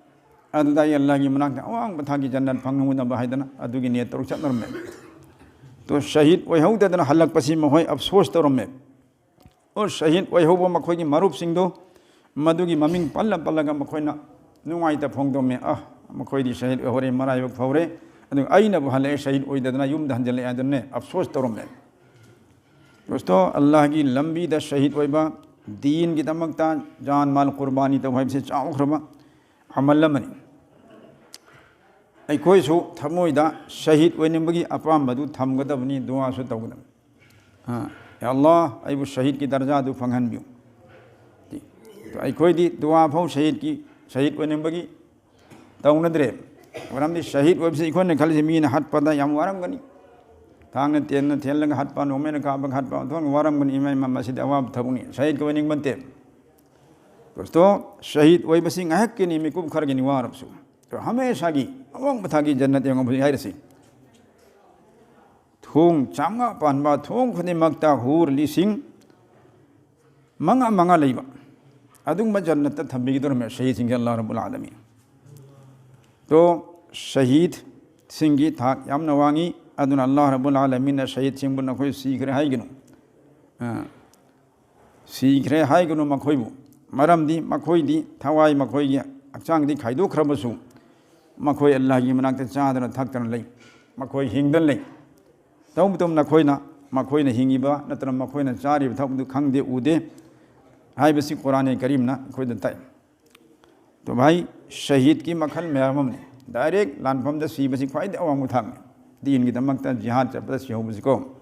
ꯑꯗꯨꯗ ꯑꯩ ꯑꯜꯂꯥꯍꯒꯤ ꯃꯅꯥꯛꯇ ꯑꯋꯥꯡꯕ ꯊꯥꯛꯀꯤ ꯖꯟꯅꯠ ꯐꯪꯍꯧꯅꯕ ꯍꯥꯏꯗꯅ ꯑꯗꯨꯒꯤ ꯅꯤꯌꯠ ꯇꯧꯔ ꯆꯠꯅꯔꯝꯃꯦ꯫ ꯇꯣ, ꯁꯍꯤꯗ ꯑꯣꯏꯍꯧꯗꯗꯅ ꯍꯜꯂꯛꯄꯁꯤ ꯃꯈꯣꯏ ꯑꯐꯁꯣꯁ ꯇꯧꯔꯝꯃꯦ꯫ ꯑꯣ, ꯁꯍꯤꯗ ꯑꯣꯏꯍꯧꯕ ꯃꯈꯣꯏꯒꯤ ꯃꯔꯨꯞꯁꯤꯡꯗꯨ ꯃꯗꯨꯒꯤ ꯃꯃꯤꯡ ꯄꯜꯂ ꯄꯜꯂꯒ ꯃꯈꯣꯏꯅ ꯅꯨꯡꯉꯥꯏꯇ ꯐꯣꯡꯗꯣꯛꯂꯝꯃꯤ, "ꯑ, ꯃꯈꯣꯏꯗꯤ ꯁꯍꯤꯗ ꯑꯣꯏꯍꯧꯔꯦ, ꯃꯔꯥꯏꯕꯛ ꯐꯍꯧꯔꯦ, ꯑꯗꯨꯒ ꯑꯩꯅꯕꯨ ꯍꯜꯂꯛꯑꯦ, ꯁꯍꯤꯗ ꯑꯣꯏꯗꯗꯅ ꯌꯨꯝꯗ ꯍꯟꯖꯤꯜꯂꯛꯑꯦ" ꯍꯥꯏꯗꯅꯅꯦ ꯑꯐꯁꯣꯁ ꯇꯧꯔꯝꯃꯦ꯫ ꯗꯣꯁꯇꯣ, ꯑꯜꯂꯥꯍꯒꯤ ꯂꯝꯕꯤꯗ ꯁꯍꯤꯗ ꯑꯣꯏꯕ, ꯗꯤꯟꯒꯤꯗꯃꯛꯇ ꯖꯥꯟ ꯃꯥꯜ ꯀꯨꯔꯕꯥꯅꯤ ꯇꯧꯕ ꯍꯥꯏꯕꯁꯤ ꯆꯥꯎꯈ꯭ꯔꯕ ꯑꯃꯜ ꯑꯃꯅꯤ꯫ ꯑꯩꯈꯣꯏꯁꯨ ꯊꯃꯣꯏꯗ ꯁꯍꯤꯗ ꯑꯣꯏꯅꯤꯡꯕꯒꯤ ꯑꯄꯥꯝꯕꯗꯨ ꯊꯝꯒꯗꯕꯅꯤ, ꯗꯨꯋꯥꯁꯨ ꯇꯧꯒꯗꯕꯅꯤ꯫ ꯑ, "ꯌꯥ ꯑꯜꯂꯥꯍ, ꯑꯩꯕꯨ ꯁꯍꯤꯗꯀꯤ ꯗꯔꯖꯥꯗꯨ ꯐꯪꯍꯟꯕꯤꯌꯨ"꯫ ꯑꯩꯈꯣꯏꯗꯤ ꯗꯨꯋꯥ ꯐꯥꯎ ꯁꯍꯤꯗꯀꯤ, ꯁꯍꯤꯗ ꯑꯣꯏꯅꯤꯡꯕꯒꯤ ꯇꯧꯅꯗ꯭ꯔꯦ꯫ ꯃꯔꯝꯗꯤ ꯁꯍꯤꯗ ꯑꯣꯏꯕꯁꯤ ꯑꯩꯈꯣꯏꯅ ꯈꯜꯂꯤꯁꯤ ꯃꯤꯅ ꯍꯥꯠꯄꯗ ꯌꯥꯝ ꯋꯥꯔꯝꯒꯅꯤ, ꯊꯥꯡꯅ ꯇꯦꯟꯅ ꯊꯦꯜꯂꯒ ꯍꯥꯠꯄ, ꯅꯣꯡꯃꯩꯅ ꯀꯥꯞꯄꯒ ꯍꯥꯠꯄ, ꯑꯣꯟꯊꯣꯛꯅ ꯋꯥꯔꯝꯒꯅꯤ꯫ ꯏꯃꯥ, ꯏꯃꯥ, ꯃꯁꯤꯗꯤ ꯑꯋꯥꯕ ꯊꯕꯛꯅꯤ, ꯁꯍꯤꯗꯀꯤ ꯑꯣꯏꯅꯤꯡꯕ ꯅꯠꯇꯦ꯫ ꯗꯣꯁꯇꯣ, ꯁꯍꯤꯗ ꯑꯣꯏꯕꯁꯤ ꯉꯥꯏꯍꯥꯛꯀꯤꯅꯤ, ꯃꯤꯀꯨꯞ ꯈꯔꯒꯤꯅꯤ ꯋꯥꯔꯕꯁꯨ꯫ ꯑꯗꯣ ꯍꯃꯦꯁꯥꯒꯤ ꯑꯋꯥꯡꯕ ꯊꯥꯛꯀꯤ ꯖꯟꯅꯠ ꯌꯧꯉꯝꯕꯁꯤ ꯍꯥꯏꯔꯁꯤ꯫ ꯊꯣꯡ ꯆꯥꯝꯃꯉꯥ ꯄꯥꯟꯕ, ꯊꯣꯡ ꯈꯨꯗꯤꯡꯃꯛꯇ ꯍꯨꯔ ꯂꯤꯁꯤꯡ ꯃꯉꯥ ꯃꯉꯥ ꯂꯩꯕ ꯑꯗꯨꯒꯨꯝꯕ ꯖꯟꯅꯠꯇ ꯊꯝꯕꯤꯒꯗꯧꯔꯝꯃꯦ ꯁꯍꯤꯗꯁꯤꯡꯁꯦ ꯑꯜꯂꯥꯍ ꯔꯕꯨꯜ ꯑꯥꯂꯃꯤꯟ꯫ ꯇꯣ, ꯁꯍꯤꯗꯁꯤꯡꯒꯤ ꯊꯥꯛ ꯌꯥꯝꯅ ꯋꯥꯡꯉꯤ꯫ ꯑꯗꯨꯅ ꯑꯜꯂꯥꯍ ꯔꯕꯨꯜ ꯑꯥꯂꯃꯤꯟꯅ ꯁꯍꯤꯗꯁꯤꯡꯕꯨ "ꯅꯈꯣꯏ ꯁꯤꯈ꯭ꯔꯦ" ꯍꯥꯏꯒꯅꯨ꯫ ꯑ, "ꯁꯤꯈ꯭ꯔꯦ" ꯍꯥꯏꯒꯅꯨ ꯃꯈꯣꯏꯕꯨ꯫ ꯃꯔꯝꯗꯤ ꯃꯈꯣꯏꯗꯤ ꯊꯋꯥꯏ, ꯃꯈꯣꯏꯒꯤ ꯍꯛꯆꯥꯡꯗꯤ ꯈꯥꯏꯗꯣꯛꯈ꯭ꯔꯕꯁꯨ, ꯃꯈꯣꯏ ꯑꯜꯂꯥꯍꯒꯤ ꯃꯅꯥꯛꯇ ꯆꯥꯗꯅ ꯊꯛꯇꯅ ꯂꯩ, ꯃꯈꯣꯏ ꯍꯤꯡꯗꯅ ꯂꯩ꯫ ꯇꯧꯕꯇꯕꯨ ꯅꯈꯣꯏꯅ, ꯃꯈꯣꯏꯅ ꯍꯤꯡꯉꯤꯕ ꯅꯠꯇ꯭ꯔꯒ ꯃꯈꯣꯏꯅ ꯆꯥꯔꯤꯕ ꯊꯛꯄꯗꯨ ꯈꯪꯗꯦ, ꯎꯗꯦ ꯍꯥꯏꯕꯁꯤ ꯀꯨꯔꯥꯟ ꯀꯔꯤꯝꯅ ꯑꯩꯈꯣꯏꯗ ꯇꯥꯛꯏ꯫ ꯇꯣ ꯚꯥꯏ, ꯁꯍꯤꯗꯀꯤ ꯃꯈꯜ ꯃꯌꯥꯝ ꯑꯃꯅꯤ꯫ ꯗꯥꯏꯔꯦꯛ ꯂꯥꯟꯐꯝꯗ ꯁꯤꯕꯁꯤ ꯈ꯭ꯋꯥꯏꯗꯒꯤ ꯑꯋꯥꯡꯕ ꯊꯥꯛꯅꯤ꯫ ꯗꯤꯟꯒꯤꯗꯃꯛꯇ ꯖꯤꯍꯥꯗ ꯆꯠꯄꯗ ꯁꯤꯍꯧꯕꯁꯤꯀꯣ꯫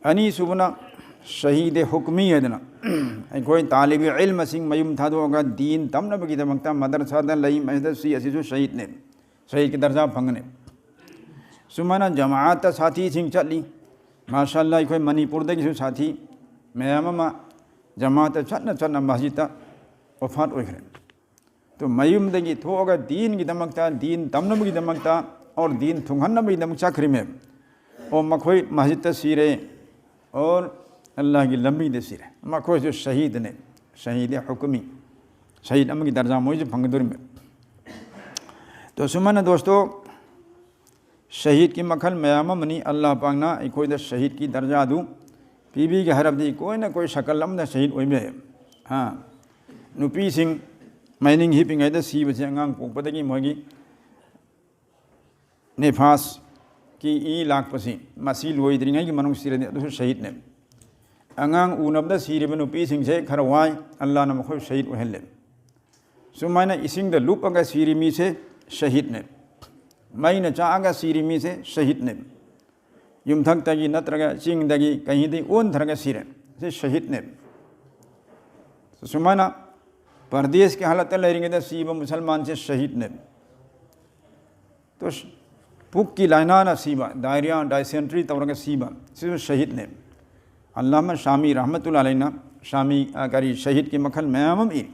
ꯑꯅꯤꯁꯨꯕꯅ ꯁꯍꯤꯗ ꯍꯨꯀꯃꯤ ꯍꯥꯏꯗꯅ, ꯑꯩꯈꯣꯏ ꯇꯥꯂꯤꯕꯤ ꯏꯜꯃꯁꯤꯡ ꯃꯌꯨꯝ ꯊꯥꯗꯣꯛꯑꯒ ꯗꯤꯟ ꯇꯝꯅꯕꯒꯤꯗꯃꯛꯇ ꯃꯗꯔꯁꯥꯗ ꯂꯩ, ꯃꯁꯤꯗ ꯁꯤ ꯑꯁꯤꯁꯨ ꯁꯍꯤꯗꯅꯦ, ꯁꯍꯤꯗꯀꯤ ꯗꯔꯖꯥ ꯐꯪꯒꯅꯤ꯫ ꯁꯨꯃꯥꯏꯅ ꯖꯃꯥꯑꯠꯇ ꯁꯥꯊꯤꯁꯤꯡ ꯆꯠꯂꯤ꯫ ꯃꯥꯁꯥꯜꯂꯥ, ꯑꯩꯈꯣꯏ ꯃꯅꯤꯄꯨꯔꯗꯒꯤꯁꯨ ꯁꯥꯊꯤ ꯃꯌꯥꯝ ꯑꯃ ꯖꯃꯥꯑꯠꯇ ꯆꯠꯅ ꯆꯠꯅ ꯃꯁꯖꯤꯗꯇ ꯋꯐꯥꯠ ꯑꯣꯏꯈ꯭ꯔꯦ꯫ ꯑꯗꯨ ꯃꯌꯨꯝꯗꯒꯤ ꯊꯣꯛꯑꯒ ꯗꯤꯟꯒꯤꯗꯃꯛꯇ, ꯗꯤꯟ ꯇꯝꯅꯕꯒꯤꯗꯃꯛꯇ, ꯑꯣꯔ ꯗꯤꯟ ꯊꯨꯡꯍꯟꯅꯕꯒꯤꯗꯃꯛ ꯆꯠꯈ꯭ꯔꯤꯃꯦ꯫ ꯑꯣ, ꯃꯈꯣꯏ ꯃꯁꯖꯤꯗꯇ ꯁꯤꯔꯦ, ꯑꯣꯔ ꯑꯜꯂꯥꯍꯒꯤ ꯂꯝꯕꯤꯗ ꯁꯤꯔꯦ, ꯃꯈꯣꯏꯁꯨ ꯁꯍꯤꯗꯅꯦ꯫ ꯁꯍꯤꯗ ꯍꯨꯀꯨꯃꯤ, ꯁꯍꯤꯗ ꯑꯃꯒꯤ ꯗꯔꯖꯥ ꯃꯣꯏꯁꯨ ꯐꯪꯒꯗꯧꯔꯤꯃꯦ꯫ ꯇꯣ ꯁꯨꯃꯥꯏꯅ ꯗꯣꯁꯇꯣ, ꯁꯍꯤꯗꯀꯤ ꯃꯈꯜ ꯃꯌꯥꯝ ꯑꯃꯅꯤ꯫ ꯑꯜꯂꯥꯍ ꯄꯥꯛꯅ ꯑꯩꯈꯣꯏꯗ ꯁꯍꯤꯗꯀꯤ ꯗꯔꯖꯥꯗꯨ ꯄꯤꯕꯤꯒꯦ ꯍꯥꯏꯔꯕꯗꯤ ꯀꯣꯏꯅ ꯀꯣꯏ ꯁꯀꯜ ꯑꯃꯗ ꯁꯍꯤꯗ ꯑꯣꯏꯕ ꯌꯥꯏ꯫ ꯍꯥ, ꯅꯨꯄꯤꯁꯤꯡ ꯃꯥꯏꯅꯤꯡ ꯍꯤꯞꯄꯤꯉꯩꯗ ꯁꯤꯕꯁꯦ, ꯑꯉꯥꯡ ꯄꯣꯛꯄꯗꯒꯤ ꯃꯣꯏꯒꯤ ꯅꯤꯐꯥꯁꯀꯤ ꯏ ꯂꯥꯛꯄꯁꯤ, ꯃꯁꯤ ꯂꯣꯏꯗ꯭ꯔꯤꯉꯩꯒꯤ ꯃꯅꯨꯡ ꯁꯤꯔꯗꯤ ꯑꯗꯨꯁꯨ ꯁꯍꯤꯗꯅꯦ꯫ ꯑꯉꯥꯡ ꯎꯅꯕꯗ ꯁꯤꯔꯤꯕ ꯅꯨꯄꯤꯁꯤꯡꯁꯦ ꯈꯔ ꯋꯥꯏ, ꯑꯜꯂꯥꯍꯅ ꯃꯈꯣꯏ ꯁꯍꯤꯗ ꯑꯣꯏꯍꯜꯂꯦ꯫ ꯁꯨꯃꯥꯏꯅ ꯏꯁꯤꯡꯗ ꯂꯨꯞꯄꯒ ꯁꯤꯔꯤ ꯃꯤꯁꯦ ꯁꯍꯤꯗꯅꯦ꯫ ꯃꯩꯅ ꯆꯥꯛꯑꯒ ꯁꯤꯔꯤ ꯃꯤꯁꯦ ꯁꯍꯤꯗꯅꯦ꯫ ꯌꯨꯝꯊꯛꯇꯒꯤ ꯅꯠꯇ꯭ꯔꯒ ꯆꯤꯡꯗꯒꯤ ꯀꯩꯗꯒꯤ ꯑꯣꯟꯊꯔꯒ ꯁꯤꯔꯦ, ꯁꯤ ꯁꯍꯤꯗꯅꯦ꯫ ꯁꯨꯃꯥꯏꯅ ꯄꯔꯗꯦꯁꯀꯤ ꯍꯥꯂꯠꯇ ꯂꯩꯔꯤꯉꯩꯗ ꯁꯤꯕ ꯃꯨꯁꯜꯃꯥꯟꯁꯦ ꯁꯍꯤꯗꯅꯦ꯫ ꯇꯣ ꯁ-, ꯄꯨꯛꯀꯤ ꯂꯥꯏꯅꯥꯅ ꯁꯤꯕ, ꯗꯥꯏꯔꯤꯌꯥ, ꯗꯥꯏꯁꯦꯟꯇ꯭ꯔꯤ ꯇꯧꯔꯒ ꯁꯤꯕ, ꯁꯤꯁꯨ ꯁꯍꯤꯗꯅꯦ꯫ ꯑꯜꯂꯥꯃ ꯁꯥꯃꯤ ꯔꯍꯃꯇꯨꯜꯂꯥꯍꯤ ꯑꯂꯩꯅ, ꯁꯥꯃꯤ, ꯑ, ꯀꯔꯤ, ꯁꯍꯤꯗꯀꯤ ꯃꯈꯜ ꯃꯌꯥꯝ ꯑꯃ ꯏꯔꯤ꯫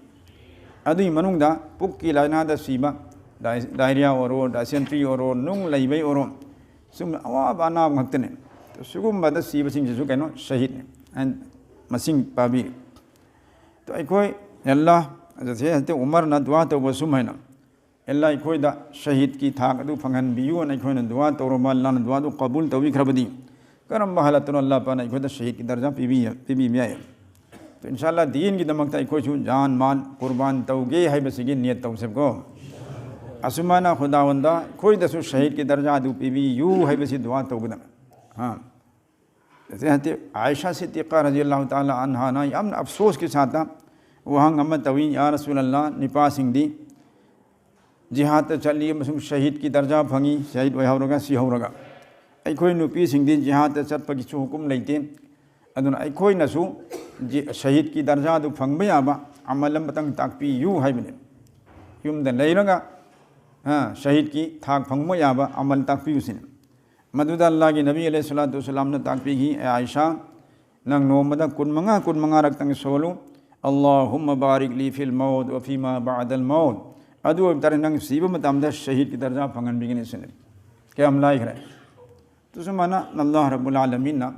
ꯑꯗꯨꯒꯤ ꯃꯅꯨꯡꯗ ꯄꯨꯛꯀꯤ ꯂꯥꯏꯅꯥꯗ ꯁꯤꯕ, ꯗꯥꯏ-, ꯗꯥꯏꯔꯤꯌꯥ ꯑꯣꯏꯔꯣ, ꯗꯥꯏꯁꯦꯟꯇ꯭ꯔꯤ ꯑꯣꯏꯔꯣ, ꯅꯨꯡ ꯂꯩꯕꯩ ꯑꯣꯏꯔꯣ, ꯁꯨꯝ ꯑꯋꯥꯕ ꯑꯅꯥꯕ ꯉꯥꯛꯇꯅꯦ꯫ ꯁꯤꯒꯨꯝꯕꯗ ꯁꯤꯕꯁꯤꯡꯁꯤꯁꯨ ꯀꯩꯅꯣ, ꯁꯍꯤꯗꯅꯦ꯫ ꯑꯩꯅ ꯃꯁꯤꯡ ꯄꯥꯕꯤꯔꯤ꯫ ꯇꯣ ꯑꯩꯈꯣꯏ ꯑꯜꯂꯥꯍ, ꯍꯖꯔꯠ ꯎꯃꯔꯅ ꯗꯨꯋꯥ ꯇꯧꯕ ꯁꯨꯝ ꯍꯥꯏꯅ, ꯑꯜꯂꯥꯍ, ꯑꯩꯈꯣꯏꯗ ꯁꯍꯤꯗꯀꯤ ꯊꯥꯛ ꯑꯗꯨ ꯐꯪꯍꯟꯕꯤꯌꯨꯅ ꯑꯩꯈꯣꯏꯅ ꯗꯨꯋꯥ ꯇꯧꯔꯕ, ꯑꯜꯂꯥꯍꯅ ꯗꯨꯋꯥꯗꯨ ꯀꯕꯨꯜ ꯇꯧꯕꯤꯈ꯭ꯔꯕꯗꯤ, ꯀꯔꯝꯕ ꯍꯥꯂꯠꯇꯅꯣ ꯑꯜꯂꯥꯍ ꯄꯥꯛꯅ ꯑꯩꯈꯣꯏꯗ ꯁꯍꯤꯗꯀꯤ ꯗꯔꯖꯥ ꯄꯤꯕꯤ-, ꯄꯤꯕꯤꯕ ꯌꯥꯏ? ꯇꯣ ꯏꯟꯁꯥ ꯑꯜꯂꯥꯍ, ꯗꯤꯟꯒꯤꯗꯃꯛꯇ ꯑꯩꯈꯣꯏꯁꯨ ꯖꯥꯟ ꯃꯥꯟ ꯀꯨꯔꯕꯥꯟ ꯇꯧꯒꯦ ꯍꯥꯏꯕꯁꯤꯒꯤ ꯅꯤꯌꯠ ꯇꯧꯁꯦꯕꯀꯣ꯫ ꯑꯁꯨꯃꯥꯏꯅ ꯈꯨꯗꯥꯋꯟꯗ ꯑꯩꯈꯣꯏꯗꯁꯨ ꯁꯍꯤꯗꯀꯤ ꯗꯔꯖꯥ ꯑꯗꯨ ꯄꯤꯕꯤꯌꯨ ꯍꯥꯏꯕꯁꯤ ꯗꯨꯋꯥ ꯇꯧꯒꯗꯕꯅꯤ꯫ ꯍꯥ꯫ ꯍꯖꯔꯠ ꯑꯥꯏꯁꯥ ꯁꯤꯗꯤꯀꯥ ꯔꯖꯤꯌꯜꯂꯥꯍꯨ ꯇꯥꯂꯥ ꯑꯟꯍꯥꯅ ꯌꯥꯝꯅ ꯑꯐꯁꯣꯁꯀꯤ ꯁꯥꯠꯇ ꯋꯥꯍꯪ ꯑꯃ ꯇꯧꯏ, "ꯌꯥ ꯔꯁꯨꯂꯜꯂꯥꯍ, ꯅꯨꯄꯥꯁꯤꯡꯗꯤ ꯖꯤꯍꯥꯗꯇ ꯆꯠꯂꯤ ꯑꯃꯁꯨꯡ ꯁꯍꯤꯗꯀꯤ ꯗꯔꯖꯥ ꯐꯪꯏ, ꯁꯍꯤꯗ ꯑꯣꯏꯍꯧꯔꯒ, ꯁꯤꯍꯧꯔꯒ꯫ ꯑꯩꯈꯣꯏ ꯅꯨꯄꯤꯁꯤꯡꯗꯤ ꯖꯤꯍꯥꯗꯇ ꯆꯠꯄꯒꯤꯁꯨ ꯍꯨꯀꯨꯝ ꯂꯩꯇꯦ꯫ ꯑꯗꯨꯅ ꯑꯩꯈꯣꯏꯅꯁꯨ ꯖꯤ-, ꯁꯍꯤꯗꯀꯤ ꯗꯔꯖꯥꯗꯨ ꯐꯪꯕ ꯌꯥꯕ ꯑꯃꯜ ꯑꯃꯇꯪ ꯇꯥꯛꯄꯤꯌꯨ ꯍꯥꯏꯕꯅꯤ꯫ ꯌꯨꯝꯗ ꯂꯩꯔꯒ, ꯑ, ꯁꯍꯤꯗꯀꯤ ꯊꯥꯛ ꯐꯪꯕ ꯌꯥꯕ ꯑꯃꯜ ꯇꯥꯛꯄꯤꯌꯨ ꯁꯤꯅꯤ꯫ ꯃꯗꯨꯗ ꯑꯜꯂꯥꯍꯒꯤ ꯅꯕꯤ ꯑꯂꯩꯍꯤ ꯁꯂꯥꯇꯨ ꯋꯁꯁꯂꯥꯝꯅ ꯇꯥꯛꯄꯤꯈꯤ, "ꯑꯦ ꯑꯥꯏꯁꯥ, ꯅꯪ ꯅꯣꯡꯃꯗ ꯀꯨꯟ ꯃꯉꯥ, ꯀꯨꯟ ꯃꯉꯥ ꯔꯛꯇꯪ ꯁꯣꯜꯂꯨ, 'اللهم بارك لي في الموت وفيما بعد الموت'꯫ ꯑꯗꯨ ꯑꯣꯏꯕ ꯇꯥꯔꯗꯤ ꯅꯪ ꯁꯤꯕ ꯃꯇꯝꯗ ꯁꯍꯤꯗꯀꯤ ꯗꯔꯖꯥ ꯐꯪꯍꯟꯕꯤꯒꯅꯤ" ꯁꯤꯅꯤ꯫ ꯀꯌꯥꯝ ꯂꯥꯏꯈ꯭ꯔꯦ꯫ ꯇꯨꯁꯨꯃꯥꯏꯅ ꯑꯜꯂꯥꯍ ꯔꯕꯨꯜ ꯑꯥꯂꯃꯤꯟꯅ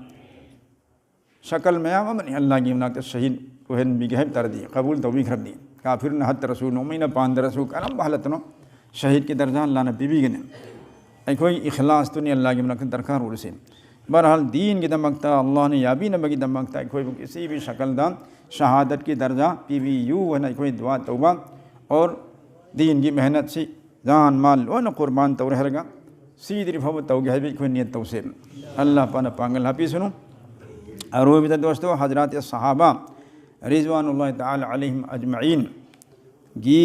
ꯁꯀꯜ ꯃꯌꯥꯝ ꯑꯃꯅꯤ ꯑꯜꯂꯥꯍꯒꯤ ꯃꯅꯥꯛꯇ ꯁꯍꯤꯗ ꯑꯣꯏꯍꯟꯕꯤꯒꯦ ꯍꯥꯏꯕ ꯇꯥꯔꯗꯤ, ꯀꯕꯨꯜ ꯇꯧꯕꯤꯈ꯭ꯔꯕꯗꯤ, ꯀꯥꯐꯤꯔꯅ ꯍꯠꯇ꯭ꯔꯁꯨ, ꯅꯣꯡꯃꯩꯅ ꯄꯥꯟꯗ꯭ꯔꯁꯨ, ꯀꯔꯝꯕ ꯍꯥꯂꯠꯇꯅꯣ ꯁꯍꯤꯗꯀꯤ ꯗꯔꯖꯥ ꯑꯜꯂꯥꯍꯅ ꯄꯤꯕꯤꯒꯅꯤ꯫ ꯑꯩꯈꯣꯏ ꯏꯈꯂꯥꯁꯇꯨꯅꯤ ꯑꯜꯂꯥꯍꯒꯤ ꯃꯅꯥꯛꯇ ꯗꯔꯀꯥꯔ ꯑꯣꯏꯔꯤꯁꯦ꯫ ꯕꯍꯔꯍꯥꯜ, ꯗꯤꯟꯒꯤꯗꯃꯛꯇ, ꯑꯜꯂꯥꯍꯅ ꯌꯥꯕꯤꯅꯕꯒꯤꯗꯃꯛꯇ ꯑꯩꯈꯣꯏꯕꯨ ꯀꯤꯁꯤ ꯚꯤ ꯁꯀꯜꯗ ꯁꯍꯥꯗꯠꯀꯤ ꯗꯔꯖꯥ ꯄꯤꯕꯤꯌꯨ ꯍꯥꯏꯅ ꯑꯩꯈꯣꯏ ꯗꯨꯋꯥ ꯇꯧꯕ, ꯑꯣꯔ ꯗꯤꯟꯒꯤ ꯃꯦꯍꯅꯠꯁꯤ ꯖꯥꯟ ꯃꯥꯜ ꯂꯣꯏꯅ ꯀꯨꯔꯕꯥꯟ ꯇꯧꯔꯦ ꯍꯥꯏꯔꯒ ꯁꯤꯗ꯭ꯔꯤ ꯐꯥꯎꯕ ꯇꯧꯒꯦ ꯍꯥꯏꯕ ꯑꯩꯈꯣꯏ ꯅꯤꯌꯠ ꯇꯧꯁꯦ꯫ ꯑꯜꯂꯥꯍ ꯄꯥꯛꯅ ꯄꯥꯡꯒꯜ ꯍꯥꯞꯄꯤꯁꯅꯨ꯫ ꯑꯔꯣꯏꯕꯗ ꯗꯣꯁꯇꯣ, ꯍꯖꯔꯥꯠ ꯁꯍꯥꯕꯥ ꯔꯤꯖꯋꯥꯅꯨꯜꯂꯥꯍꯤ ꯇꯥꯂꯥ ꯑꯂꯩꯍꯤꯝ ꯑꯖꯃꯥꯏꯟꯒꯤ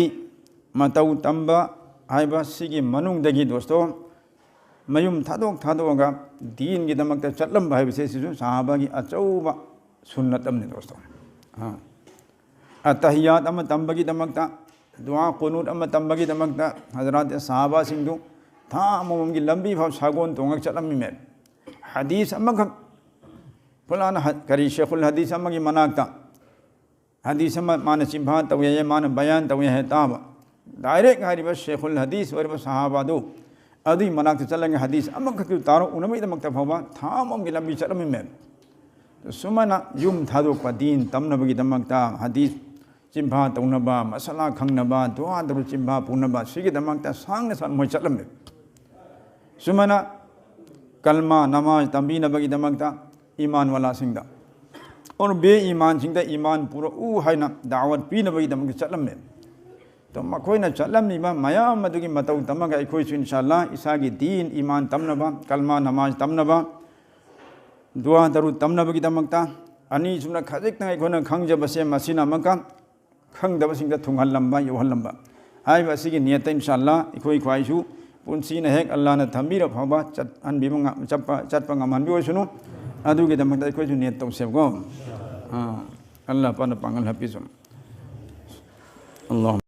ꯃꯇꯧ ꯇꯝꯕ ꯍꯥꯏꯕ ꯁꯤꯒꯤ ꯃꯅꯨꯡꯗꯒꯤ ꯗꯣꯁꯇꯣ, ꯃꯌꯨꯝ ꯊꯥꯗꯣꯛ ꯊꯥꯗꯣꯛꯑꯒ ꯗꯤꯟꯒꯤꯗꯃꯛꯇ ꯆꯠꯂꯝꯕ ꯍꯥꯏꯕꯁꯦ ꯁꯤꯁꯨ ꯁꯍꯥꯕꯥꯒꯤ ꯑꯆꯧꯕ ꯁꯨꯟꯅꯠ ꯑꯃꯅꯤ ꯗꯣꯁꯇꯣ꯫ ꯑꯥ꯫ ꯑꯇꯍꯤꯌꯥꯠ ꯑꯃ ꯇꯝꯕꯒꯤꯗꯃꯛꯇ, ꯗꯨꯋꯥ ꯀꯨꯅꯨꯠ ꯑꯃ ꯇꯝꯕꯒꯤꯗꯃꯛꯇ ꯍꯖꯔꯥꯠ ꯁꯍꯥꯕꯥꯁꯤꯡꯗꯨ ꯊꯥ ꯑꯃꯃꯝꯒꯤ ꯂꯝꯕꯤ ꯐꯥꯎ ꯁꯥꯒꯣꯟ ꯇꯣꯡꯉꯒ ꯆꯠꯂꯝꯃꯤꯃꯦ꯫ ꯍꯗꯤꯁ ꯑꯃꯈꯛ, ꯐꯂꯥꯅ ꯍ-, ꯀꯔꯤ, ꯁꯦꯈꯨꯜ ꯍꯗꯤꯁ ꯑꯃꯒꯤ ꯃꯅꯥꯛꯇ ꯍꯗꯤꯁ ꯑꯃ ꯃꯥꯅ ꯆꯤꯟꯐꯥ ꯇꯧꯋꯦ ꯍꯥꯏꯌꯦ, ꯃꯥꯅ ꯕꯌꯥꯟ ꯇꯧꯋꯦ ꯍꯥꯏꯌꯦ ꯇꯥꯕ꯫ ꯗꯥꯏꯔꯦꯛ ꯍꯥꯏꯔꯤꯕ ꯁꯦꯈꯨꯜ ꯍꯗꯤꯁ ꯑꯣꯏꯔꯤꯕ ꯁꯍꯥꯕꯥꯗꯨ ꯑꯗꯨꯒꯤ ꯃꯅꯥꯛꯇ ꯆꯠꯂꯒ ꯍꯗꯤꯁ ꯑꯃꯈꯛꯀꯤ ꯇꯥꯔꯣ ꯎꯅꯕꯒꯤꯗꯃꯛꯇ ꯐꯥꯎꯕ ꯊꯥ ꯑꯃꯒꯤ ꯂꯝꯕꯤ ꯆꯠꯂꯝꯃꯤꯃꯦ꯫ ꯁꯨꯃꯥꯏꯅ ꯌꯨꯝ ꯊꯥꯗꯣꯛꯄ, ꯗꯤꯟ ꯇꯝꯅꯕꯒꯤꯗꯃꯛꯇ, ꯍꯗꯤꯁ ꯆꯤꯟꯐꯥ ꯇꯧꯅꯕ, ꯃꯁꯂꯥ ꯈꯪꯅꯕ, ꯗꯨꯋꯥ ꯇꯧꯔ ꯆꯤꯟꯐꯥ ꯄꯨꯅꯕ, ꯁꯤꯒꯤꯗꯃꯛꯇ ꯁꯥꯡꯅ ꯁꯥꯡꯅ ꯃꯣꯏ ꯆꯠꯂꯝꯃꯦ꯫ ꯁꯨꯃꯥꯏꯅ ꯀꯜꯃꯥ ꯅꯃꯥꯖ ꯇꯝꯕꯤꯅꯕꯒꯤꯗꯃꯛꯇ ꯏꯃꯥꯟ ꯋꯥꯂꯥꯁꯤꯡꯗ, ꯑꯣꯔ ꯕꯦ ꯏꯃꯥꯟꯁꯤꯡꯗ ꯏꯃꯥꯟ ꯄꯨꯔꯛꯎ ꯍꯥꯏꯅ ꯗꯥꯋꯠ ꯄꯤꯅꯕꯒꯤꯗꯃꯛꯇ ꯆꯠꯂꯝꯃꯦ꯫ ꯑꯗꯣ ꯃꯈꯣꯏꯅ ꯆꯠꯂꯝꯃꯤꯕ ꯃꯌꯥꯝ ꯑꯗꯨꯒꯤ ꯃꯇꯧ ꯇꯝꯃꯒ ꯑꯩꯈꯣꯏꯁꯨ ꯏꯟꯁꯥ ꯑꯜꯂꯥ ꯏꯁꯥꯒꯤ ꯗꯤꯟ ꯏꯃꯥꯟ ꯇꯝꯅꯕ, ꯀꯜꯃꯥ ꯅꯃꯥꯖ ꯇꯝꯅꯕ, ꯗꯨꯋꯥ ꯗꯔꯨꯗ ꯇꯝꯅꯕꯒꯤꯗꯃꯛꯇ, ꯑꯅꯤꯁꯨꯕꯅ ꯈꯖꯤꯛꯇꯪ ꯑꯩꯈꯣꯏꯅ ꯈꯪꯖꯕꯁꯦ ꯃꯁꯤꯅ ꯑꯃꯨꯛꯀ ꯈꯪꯗꯕꯁꯤꯡꯗ ꯊꯨꯡꯍꯜꯂꯝꯕ, ꯌꯧꯍꯜꯂꯝꯕ ꯍꯥꯏꯕ ꯑꯁꯤꯒꯤ ꯅꯤꯌꯠꯇ ꯏꯟꯁꯥ ꯑꯜꯂꯥ ꯑꯩꯈꯣꯏ ꯈ꯭ꯋꯥꯏꯁꯨ ꯄꯨꯟꯁꯤꯅ ꯍꯦꯛ ꯑꯜꯂꯥꯅ ꯊꯝꯕꯤꯔ ꯐꯥꯎꯕ ꯆꯠꯍꯟꯕꯤꯕ ꯉ-, ꯆꯠꯄ, ꯆꯠꯄ ꯉꯝꯍꯟꯕꯤ ꯑꯣꯏꯁꯅꯨ꯫ ꯑꯗꯨꯒꯤꯗꯃꯛꯇ ꯑꯩꯈꯣꯏꯁꯨ ꯅꯤꯌꯠ ꯇꯧꯁꯦꯕꯀꯣ꯫ ꯑꯥ, ꯑꯜꯂꯥꯍ ꯄꯥꯛꯅ ꯄꯥꯡꯒꯜ ꯍꯥꯞꯄꯤꯁꯅꯨ꯫ ꯑꯜꯂꯥꯍꯨꯝꯃ